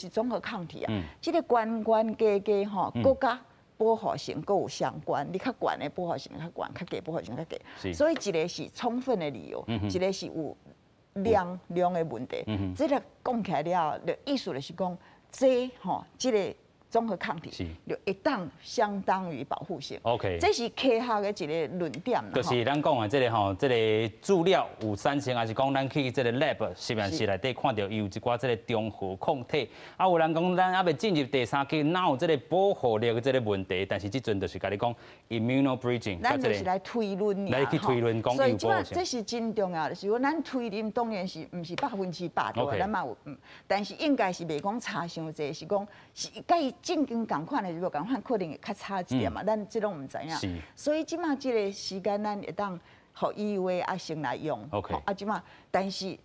綜合抗體啊，這個懸懸低低吼，閣佮保護性閣有相關，你較懸的保護性較懸，較低保護性較低。所以一個是充分的理由，一個是有量的問題。這個講起來了，就意思就是講，這吼這個綜合抗體就會當相當於保護性。 這是科學的一個論點。就是咱講的這個吼，這個資料有產生，還是講咱去這個 lab 實驗室內底看著伊有一寡這個中和抗體。啊，有人講咱猶未進入第三期，哪有這個保護力的這個問題？但是這陣就是共你講 immunobridging，咱就是來推論，來去推論講有保護性。這是真重要的，是講咱推論當然是毋是100%對，咱嘛有，但是應該是袂講差傷濟，是講是佮伊正經仝款的，如果仝款可能會較差一點嘛，咱這攏毋知影。所以這馬這個時間，咱會當予 EUA 啊先來用。 啊，這馬但是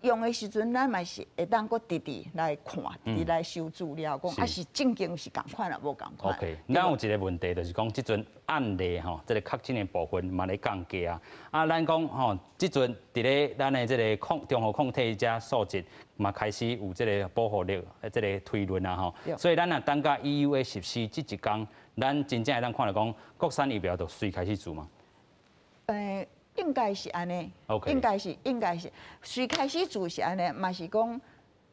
用的時陣，咱嘛是會當閣直直來看，直直來收資料，講啊是正經是仝款啊，無仝款。 OK，咱有一個問題，就是講這陣案例吼，這個確診的部分嘛咧降低啊。啊，咱講吼，這陣佇咧咱的這個中和抗體這數值嘛開始有這個保護力，這個推論啊吼。所以咱若等甲 EUA 實施這一工，咱真正會當看著講，國產疫苗就隨開始注嘛。應該是按呢，應該是隨開始注是按呢，嘛是講，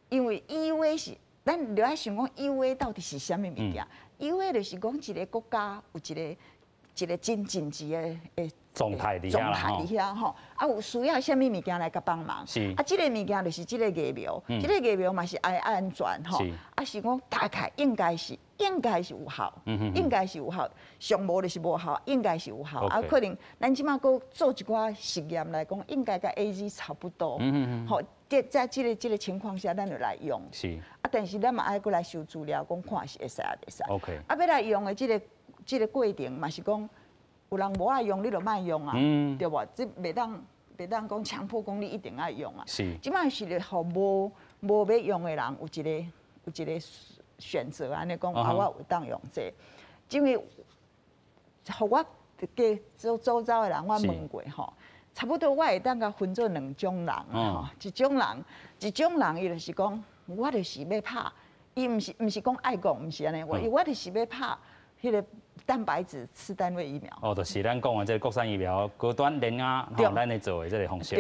因為 EUA 是，咱就愛想講 EUA 到底是啥物物件？EUA 就是講一個國家有一個真緊急的狀態佇遐狀態佇遐吼，啊有需要啥物物件來共幫忙？啊，這個物件就是這個疫苗，這個疫苗嘛是愛安全吼，啊是講大概應該是有效，應該是有效，上無就是無效，應該是有效。啊，可能咱這馬閣做一寡實驗來講，應該佮 AZ 差不多。好，在這個情況下，咱就來用。啊，但是咱嘛愛閣來收資料，講看是會使抑袂使。 啊，欲來用的這個過程嘛是講，有人無愛用，你就莫用啊，對無？這袂當講強迫講你一定愛用啊。這擺是咧，予無欲用的人有一個選擇，按呢講啊，我有當用這個，因為予我佮周遭的人我問過吼，差不多我會當共分做兩種人吼，一種人伊就是講，我就是欲拍，伊毋是講愛國，毋是按呢，我就是欲拍彼個蛋白質次單位疫苗。哦，就是咱講的這個國產疫苗高端聯亞吼，咱咧做的這個方式。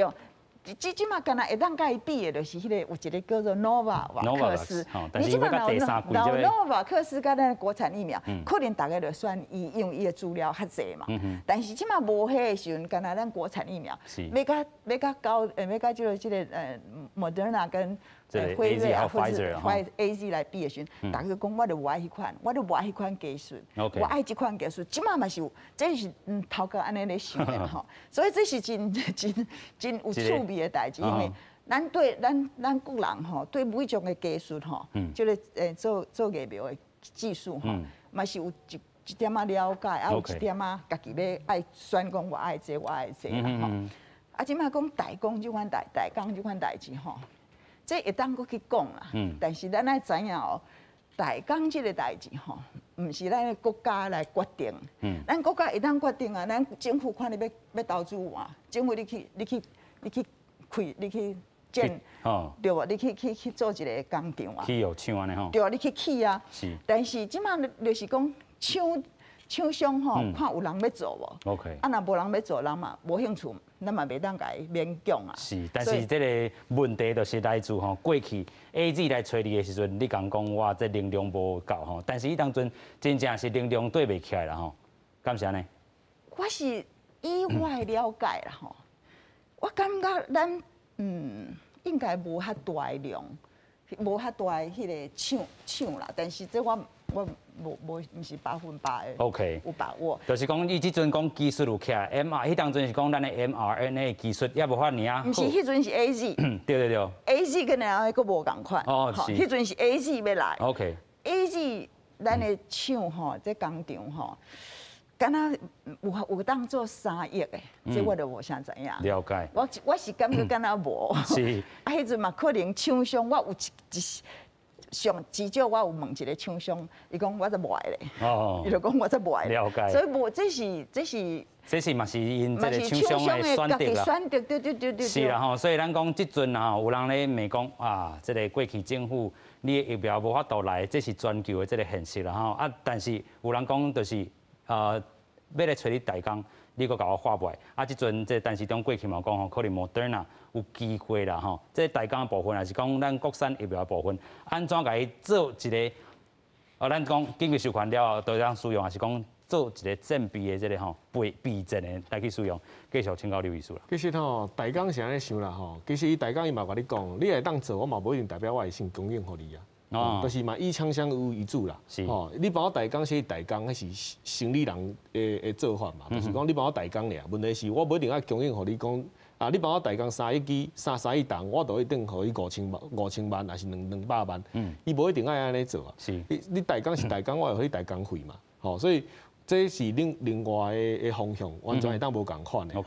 對，這馬敢若會當共伊比的，就是彼個有一個叫做諾瓦克斯。你這馬第三季這個諾瓦克斯佮咱國產疫苗，可能大家就選伊，因為伊的資料較濟嘛。但是這馬無彼个時陣，敢若咱國產疫苗，欲共這個莫德納跟輝瑞啊，或者 AZ 來比的時陣，大家講我就無愛彼款，我就無愛彼款技術，我愛這款技術。這馬嘛是有，這是頭殼按呢咧想的吼，所以這是真真真有趣味的代誌，因為咱對咱國人吼，對每種的技術吼，這個做疫苗的技术吼，嘛是有一點仔了解，啊有一點仔家己欲愛選講我愛這，我愛這啦吼。啊，這擺講代工這款代代工這款代誌吼，這會當閣去講啦。但是咱愛知影哦，代工這个代誌吼，毋是咱的國家來決定。咱國家會當決定啊，咱政府看你欲投資偌，政府你去開，你去建，對無？你去做一个工廠啊。起藥廠按呢吼。對啊，你去起啊。但是這擺就是講廠商吼，看有人欲做無啊，若無人欲做，人嘛無興趣，咱嘛袂當共伊勉強啊。是，但是這个問題就是來自吼，過去 AZ 來揣你的時陣，你共講我這能量無夠吼，但是彼當陣真正是能量對袂起來啦吼，敢是按呢？我是以我的了解啦吼，我感覺咱應該無遐大的量，無遐大的彼个廠啦，但是這我無毋是100%的 有把握。就是講，伊這陣講技術有起來，M R，彼當陣是講咱的 mRNA 技術猶無遐爾啊。毋是，彼陣是 AZ。對對對。 AZ 跟然後閣無仝款。彼陣是 AZ 欲來。AZ 咱的廠吼，這工廠吼，敢若有當做3億的，這我就無啥知影。了解。我是感覺敢若無。啊，彼陣嘛可能廠商，我有一上至少我有問一个廠商，伊講我才無愛咧。伊就講我才無愛。了解。所以無，這是。這是嘛是𪜶這个廠商的選擇啦。選擇，對對對對。是啦吼，所以咱講這陣吼，有人咧罵講啊，這个過去政府你的疫苗無法度來，這是全球的這个現實啦吼。啊，但是有人講就是欲來揣你代工，你閣共我發袂？啊，這陣這陳時中過去嘛講吼，可能莫德納有機會啦吼。這代工的部分，還是講咱國產疫苗的部分，按怎共伊做一个？哦，咱講緊急授權了後，都當使用，還是講做一个戰備的這个吼備備戰的來去使用？繼續請教劉醫師啦。其實吼，代工是按呢想啦吼，其實伊代工伊嘛共你講，你會當做，我嘛無一定代表我會先供應予你啊。就是嘛，以廠商為主啦。吼，你幫我代工是代工，彼是生理人的做法嘛。就是講你幫我代工爾，問題是我無一定愛供應予你講。啊，你幫我代工3億支，3億筒，我就一定予你5000萬、5000萬，還是200萬。伊無一定愛按呢做啊。你代工是代工，我會予你代工費嘛。吼，所以這是另外的方向，完全會當無仝款的。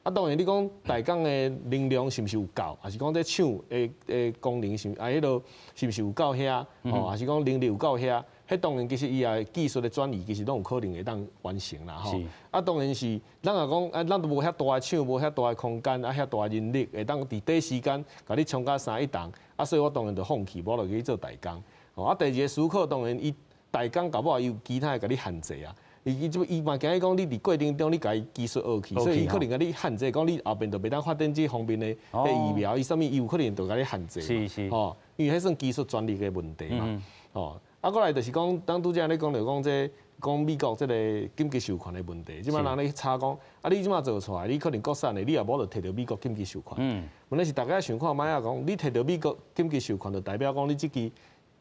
啊，當然你講代工的能量是毋是有夠，還是講這廠的功能是啊？彼落是毋是有夠遐？吼，還是講能力有夠遐？彼當然其實伊也技術的轉移，其實攏有可能會當完成啦。吼。啊，當然是咱若講啊，咱都無遐大的廠，無遐大的空間，啊，遐大的人力，會當佇短時間共你衝到3億筒，啊，所以我當然就放棄，無就去做代工。吼，啊，第二个思考當然伊代工搞不好伊有其他的共你限制啊。伊嘛驚伊講你佇過程中你共伊技術學去，所以伊可能共你限制，講你後面就袂當發展這方面的疫苗，伊啥物伊有可能就共你限制。吼，因為彼算技術專利的問題嘛。吼，啊，過來就是講，當拄才咧講著講這講美國這个緊急授權的問題，這擺人咧查講，啊，你這擺做出來，你可能國產的，你也無法度提著美國緊急授權。問題是大家想看覓仔講，你提著美國緊急授權，就代表講你這支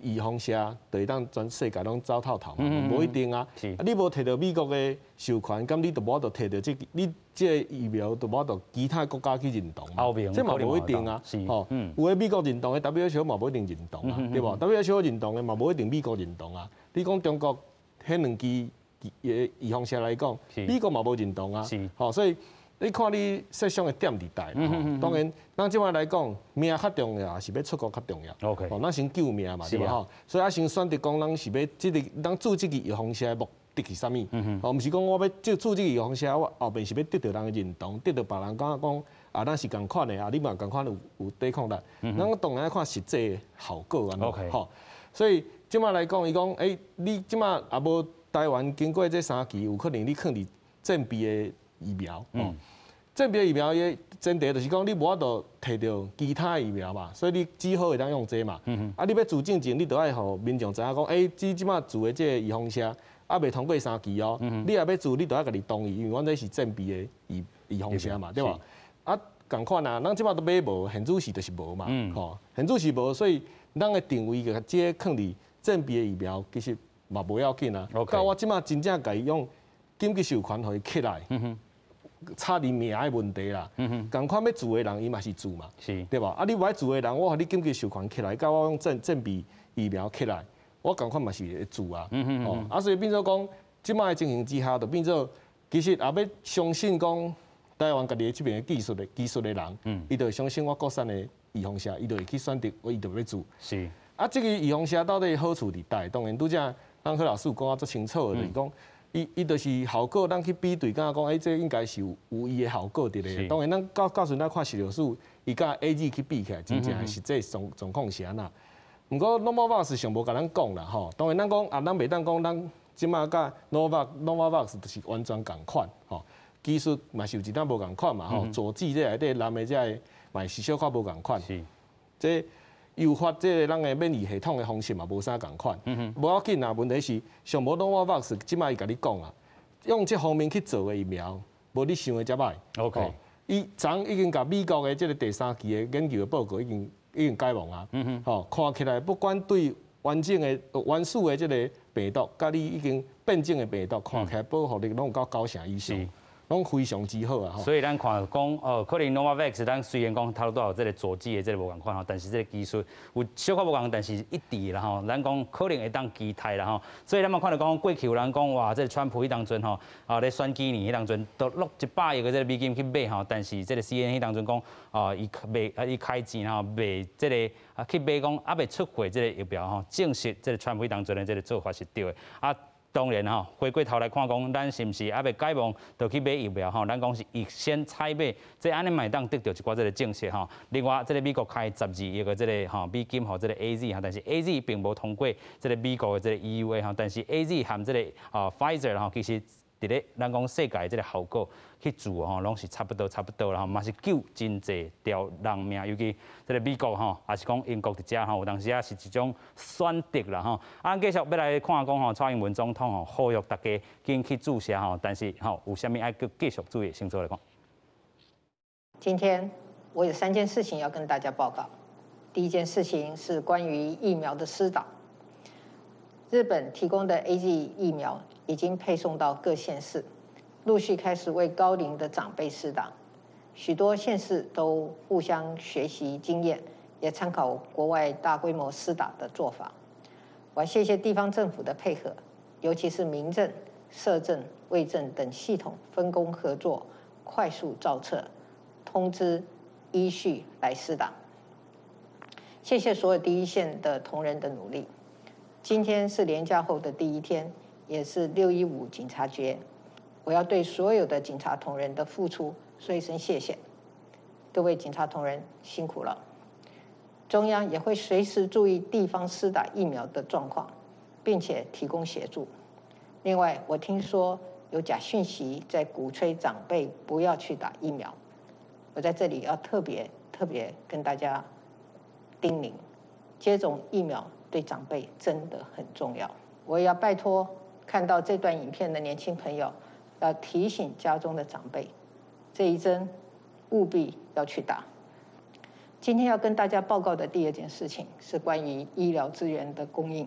預防射就會當全世界攏走透透嘛？無一定啊。啊，你無提著美國的授權，敢你就無法度提著這你這个疫苗就無法度其他國家去認同嘛？這嘛無一定啊。吼，有的美國認同的 WHO 嘛無一定認同啊，對無？WHO 認同的嘛無一定美國認同啊。你講中國彼兩支預防射來講，美國嘛無認同啊。吼，所以你看你設想的點佇佗，當然，咱這擺來講，命較重要，還是欲出國較重要。 吼，咱先救命嘛，對無吼？所以啊，先選擇講，咱是欲這个，咱注這支預防射的目的是啥物？吼，毋是講我欲注這支預防射，我後面是欲得著人的認同，得著別人感覺講啊，咱是仝款的啊，你嘛仝款有抵抗力。咱當然愛看實際的效果按怎吼。所以這擺來講，伊講，欸，你這擺也無台灣經過這三期，有可能你囥佇戰備的疫苗，戰備疫苗的前提就是講你無法度提著其他疫苗嘛，所以你只好會當用這嘛。啊，你欲注進前，你就愛予民眾知影講，欸，這擺注的這个預防射，猶未通過三期哦。你若欲注，你就愛家己同意，因為阮這是戰備的預防射嘛，對無？啊，仝款啊，咱這擺都買無，現主時就是無嘛，吼，現主時無，所以咱的定位個這個囥佇戰備的疫苗，其實嘛無要緊啊。到我這擺真正共伊用緊急授權予伊起來，差佇名的問題啦。仝款欲注的人，伊嘛是注嘛，對無？啊，你無愛注的人，我予你緊急授權起來，佮我用戰備疫苗起來，我仝款嘛是會注啊。哦，啊，所以變做講，這擺的情形之下，就變做其實也欲相信講台灣家己這邊的技術的人，伊就會相信我國產的預防射，伊就會去選擇，伊就欲注。啊，這個預防射到底好處佇佗？當然，拄才咱何老師有講啊足清楚的，就是講，伊就是效果，咱去比對，感覺講，欸，這應該是有伊的效果佇咧。當然，咱到時咱看食藥署，伊佮 AZ 去比起來，真正實際狀況是按怎。毋過 Novavax 上無共咱講啦，吼。當然，咱講啊，咱袂當講咱這擺佮 Novavax 就是完全仝款，吼。技術嘛是有一點無仝款嘛，吼。佐劑這內底藍的這个嘛是小可無仝款。這誘發這個咱的免疫系統的方式嘛無啥仝款。無要緊啊，問題是上無 Novavax 這擺伊共你講啊，用這方面去做的疫苗，無你想的遮歹。 伊昨已經共美國的這個第三期的研究的報告已經解亡啊。吼，看起來不管對完整的原始的這個病毒，佮你已經變種的病毒，看起來保護力攏有到9成以上。攏非常之好啊！所以咱看講哦，可能 Novavax 咱雖然講頭拄有這個佐劑的這個無仝款吼，但是這個技術有小可無仝，但是一致啦吼。咱講可能會當期待啦吼。所以咱嘛看著講過去有人講哇，這個川普彼當陣吼啊咧選舉年彼當陣都落100億个這個美金去買吼，但是這個 CNN 彼當陣講啊，伊賣啊伊開錢吼賣這個啊去買講猶未出貨這個疫苗吼，證實這個川普彼當陣的這個做法是對的啊。當然吼，回過頭來看講，咱是毋是猶未解封就去買疫苗吼？咱講是預先採買，這按呢嘛會當得著一寡這個證實吼。另外，這個美國開12億个這個吼美金予這個 AZ 吼，但是 AZ 並無通過這個美國的這個 EUA 吼，但是 AZ 和這個啊 Pfizer 吼，其實佇咧咱講世界這個效果去注吼，攏是差不多差不多啦吼，嘛是救真濟條人命，尤其這個美國吼，抑是講英國佇遮吼，有當時啊是一種選擇啦吼。啊，繼續欲來看講吼，蔡英文總統吼呼籲大家緊去注射吼，但是吼有啥物愛閣繼續注意，先做來講。今天我有三件事情要跟大家報告。第一件事情是關於疫苗的施打。日本提供的 AZ 疫苗已經配送到各縣市，陸續開始為高齡的長輩施打。許多縣市都互相學習經驗，也參考國外大規模施打的做法。我謝謝地方政府的配合，尤其是民政、社政、衛政等系統分工合作，快速造冊，通知依序來施打。謝謝所有第一線的同仁的努力。今天是連假後的第一天，也是6·15警察節。我要對所有的警察同仁的付出說一聲謝謝。各位警察同仁辛苦了。中央也會隨時注意地方施打疫苗的狀況，並且提供協助。另外，我聽說有假訊息在鼓吹長輩不要去打疫苗，我在這裡要特別特別跟大家叮嚀：接種疫苗對長輩真的很重要。我也要拜託看到這段影片的年輕朋友，要提醒家中的長輩，這一針務必要去打。今天要跟大家報告的第二件事情是關於醫療資源的供應。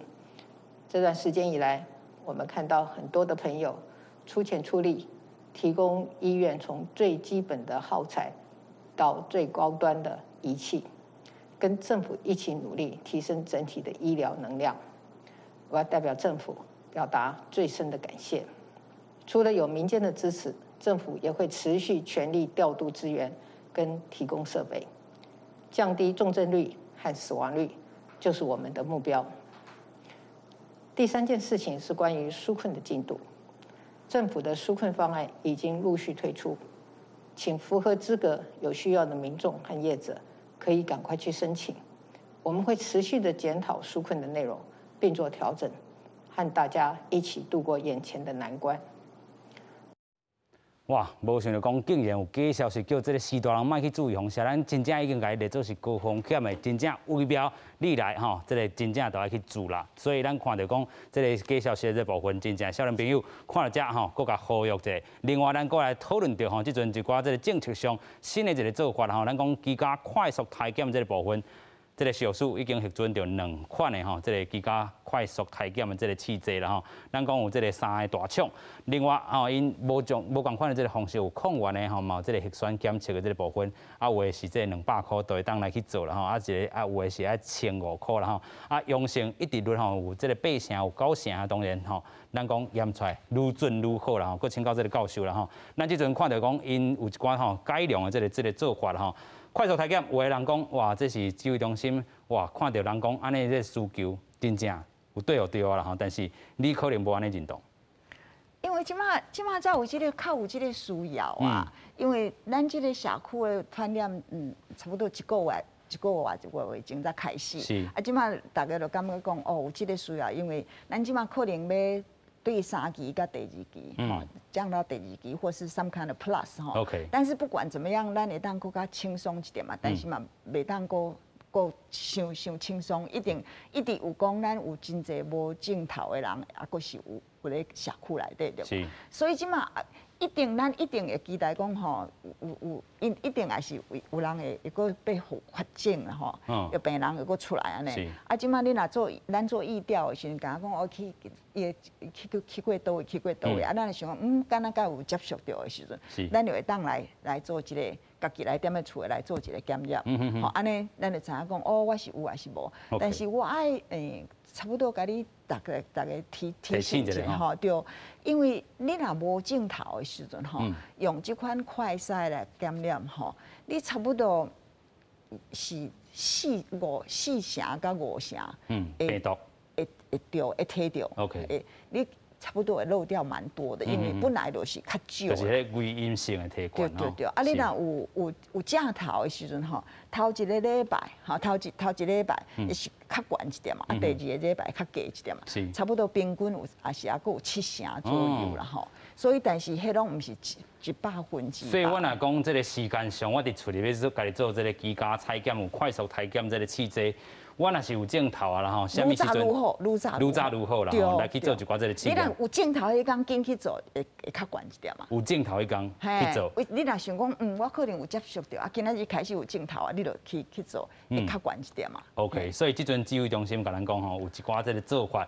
這段時間以來，我們看到很多的朋友出錢出力，提供醫院從最基本的耗材到最高端的儀器，跟政府一起努力提升整體的醫療能量。我要代表政府表達最深的感謝。除了有民間的支持，政府也會持續全力調度資源跟提供設備，降低重症率和死亡率，就是我們的目標。第三件事情是關於紓困的進度，政府的紓困方案已經陸續推出，請符合資格、有需要的民眾和業者可以趕快去申請。我們會持續的檢討紓困的內容，並做調整，和大家一起度過眼前的難關。哇，無想著講，竟然有假消息叫這個序大人莫去注預防射，咱真正已經共伊列做是高風險的，真正有苗你來吼，這個真正就愛去注啦。所以咱看著講，這個假消息的這部分，真正少年朋友看著遮吼，閣共呼籲者。另外，咱閣來討論著吼，這陣一寡這個政策上新的一個做法吼，咱講居家快速篩檢這個部分。這个小數已經核准著兩款的吼，這个居家快速篩檢的這个試劑啦吼。咱講有這个三个大廠，另外吼𪜶無種無仝款的這个方式有抗原的吼，嘛有這个核酸檢測的這个部分，啊有的是這200箍就會當來去做啦吼，啊一个啊有的是愛1500箍啦吼，啊陽性一直率吼有這个八成有九成啊，當然吼，咱講驗出來愈準愈好啦吼，閣請教這个教授啦吼，咱這陣看著講𪜶有一寡吼改良的這个做法啦吼。快速篩檢，有的人講哇，這是指揮中心哇，看著人講按呢這个需求真正有對有對啦吼，但是你可能無按呢認同。因為這馬這馬才有這个較有這个需要啊，因為咱這个社區的傳染，差不多一個月、一個月、一個月前才開始。啊，這馬大家就感覺講哦，有這个需要，因為咱這馬可能欲對三期佮第二期，吼，降到第二期或是 some kind of plus 吼。 但是不管怎麼樣，咱會當閣較輕鬆一點嘛，但是嘛，袂當閣閣傷傷輕鬆，一定一直有講咱有真濟無症頭的人，啊，閣是有有咧社區內底對。所以這馬一定咱一定會期待講吼，有有一一定也是有有人會會閣被發症啦吼，有病人會閣出來按呢。啊，這馬你若做咱做疫調的時陣，敢若講我去伊去去過佗位，去過佗位，啊，咱就想講，敢若佮有接觸著的時陣，咱就會當來來做一个家己來踮咧厝內來做一个檢驗，吼，按呢，咱就知影講，哦，我是有抑是無。但是我愛差不多共你逐个逐个提提醒一下吼，對，因為你若無症頭的時陣吼，用這款快篩來檢驗吼，你差不多是四五四成佮五成，病毒會會著會提著會你差不多會漏掉蠻多的，因為本來就是較少。就是彼偽陰性的提對對對，啊，你若有有有症頭的時陣吼，頭一个禮拜，吼，頭一禮拜，是較懸一點嘛，啊，第二个禮拜較低一點嘛，差不多平均有，也是猶閣有七成左右啦吼。所以，但是彼攏毋是一百分之。所以我若講這个時間上，我佇厝裡欲做家己做這个居家採檢，有快速採檢這个試劑。我若是有症頭啊，啦吼，啥物時陣？愈早愈好，愈早愈早愈好啦，吼，來去做一寡這个試驗。你若有症頭彼工緊去做，會會較懸一點嘛。有症頭彼工去做。你若想講，我可能有接觸著，啊，今仔日開始有症頭啊，你就去去做，會較懸一點嘛。 OK，所以這陣指揮中心共咱講吼，有一寡這个做法。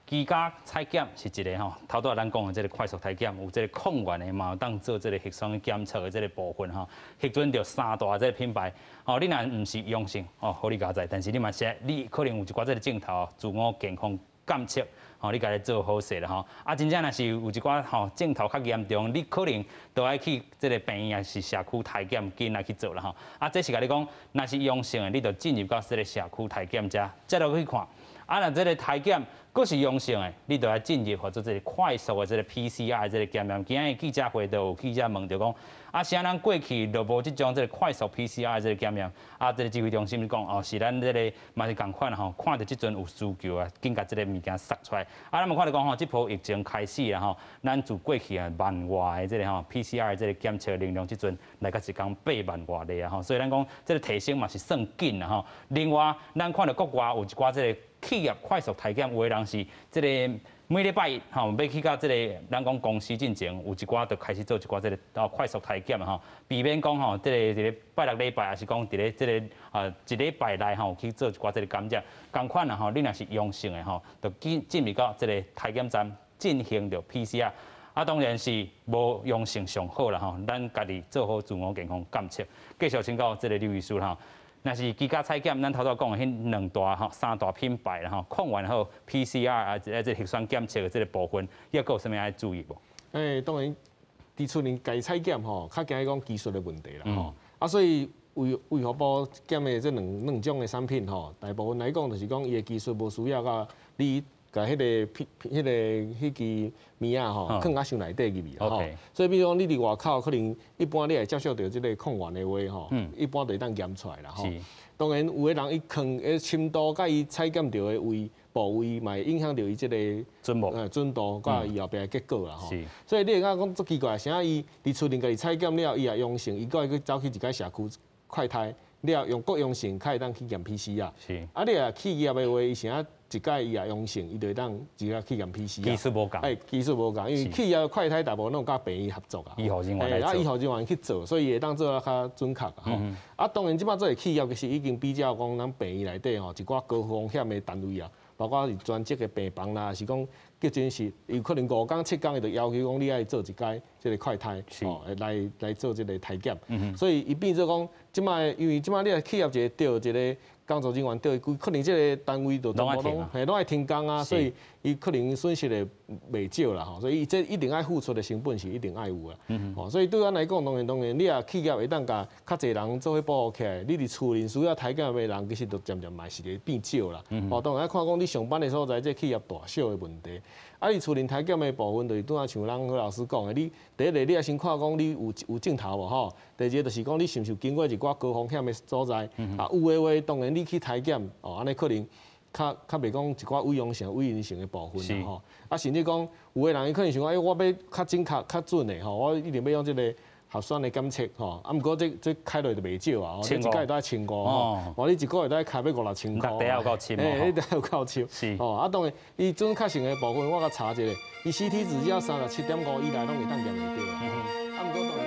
居家採檢是一个吼，頭拄仔咱講的這个快速篩檢，有這个抗原的嘛，有當做這个核酸檢測的這个部分吼，核准著三大這个品牌，吼，你若毋是陽性哦，予你佳哉，但是你嘛是，你可能有一寡這个症頭，自我健康監測，吼，你家己做好勢啦吼。啊，真正若是有一寡吼症頭較嚴重，你可能都愛去這个病院抑是社區篩檢，緊來去做啦吼。啊，這是共你講，若是陽性的，你就進入到這个社區篩檢遮，再落去看。啊，若這个篩檢閣是陽性的，你就愛進入或做這个快速的這个 PCR 這个檢驗。今日記者會就有記者問著講，啊，啥人過去就無這種這个快速 PCR 這个檢驗？啊，這个指揮中心講，哦，是咱這个嘛是仝款吼，看著這陣有需求啊，緊共這个物件釋出來。啊，咱嘛看著講吼，這波疫情開始啊吼，咱自過去啊萬外的這个吼 PCR 這个檢測能量，這陣來到一工八萬外例啊吼，所以咱講這个提升嘛是算緊啦吼。另外，咱看著國外有一寡這个企業快速篩檢，有的人是這个每禮拜一吼，欲去到這个咱講公司進前，有一寡就開始做一寡這个哦快速篩檢吼，避免講吼，這个這个拜六禮拜，抑是講佇咧這个啊一禮拜內吼去做一寡這个感染。仝款啦吼，你若是陽性的吼，就進進入到這个篩檢站進行著 PCR。啊，當然是無陽性上好啦吼，咱家己做好自我健康監測。繼續請教這个劉醫師吼。若是居家採檢，咱頭拄講的彼兩大吼、三大品牌啦吼，抗原好 PCR 啊，這核酸檢測的這个部分，抑閣有啥物愛注意無？欸，當然，佇厝內家採檢吼，較驚講技術的問題啦吼。啊，所以衛衛福部檢的這兩兩種的產品吼，大部分來講就是講伊的技術無需要佮你共彼个彼彼个彼支物仔吼，囥較傷內底入去吼。所以比如講你佇外口可能一般你會接觸著這个抗原的話吼，一般就會當驗出來啦吼。當然有的人伊囥的深度佮伊採檢著的位部位，嘛會影響著伊這個準無準度佮伊後壁的結果啦吼。所以你會感覺講足奇怪，啥伊佇厝內家己採檢了，伊也陽性，伊閣愛去走去一間社區快篩了用閣陽性，才會當去驗 PCR。啊，你若企業的話，伊啥一擺伊也陽性，伊就會當直接去驗 PCR。技術無仝。哎，技術無仝，因為企業快篩大部分攏佮病院合作啊。醫護人員來做。啊，醫護人員去做，所以會當做得較準確吼。啊，當然這擺做的企業其實已經比較講，咱病院內底吼一寡高風險的單位啊，包括是專職的病房啦，是講急診室，有可能5工7工，伊就要求講你愛做一擺這個快篩，吼，來做這個篩檢。所以伊變做講，這擺因為這擺你若企業一個著一個工作人員著，可能這個單位就全部攏嘿攏愛停工啊，所以伊可能損失會袂少啦吼。所以伊這一定愛付出的成本是一定愛有的。吼，所以對咱來講，當然當然，你若企業會當共較濟人做伙保護起來，你佇厝裡需要篩檢的人，其實就漸漸嘛是會變少啦。吼，當然愛看講你上班的所在，這企業大小的問題。啊，你厝裡篩檢的部分，就是拄仔像咱何老師講的，你第一个你愛先看講你有症頭無吼，第二个就是講你是毋是有經過一寡高風險的所在，啊，有的話，當然你去篩檢，哦，按呢可能較袂講一寡偽陽性、偽陰性的部分啦吼。啊，甚至講有的人伊可能想講，欸，我欲較準確、較準的吼，我一定欲用這個核酸的檢測吼。啊，毋過這開落就袂少啊，你一擺都愛千五吼，哦，你一個月都愛開欲五六千箍。得有夠深。欸，你得有夠深。哦，啊，當然，伊準確性的部分，我共查一下，伊 CT 值只要37.5以內，攏會當驗會著。啊，毋過當然。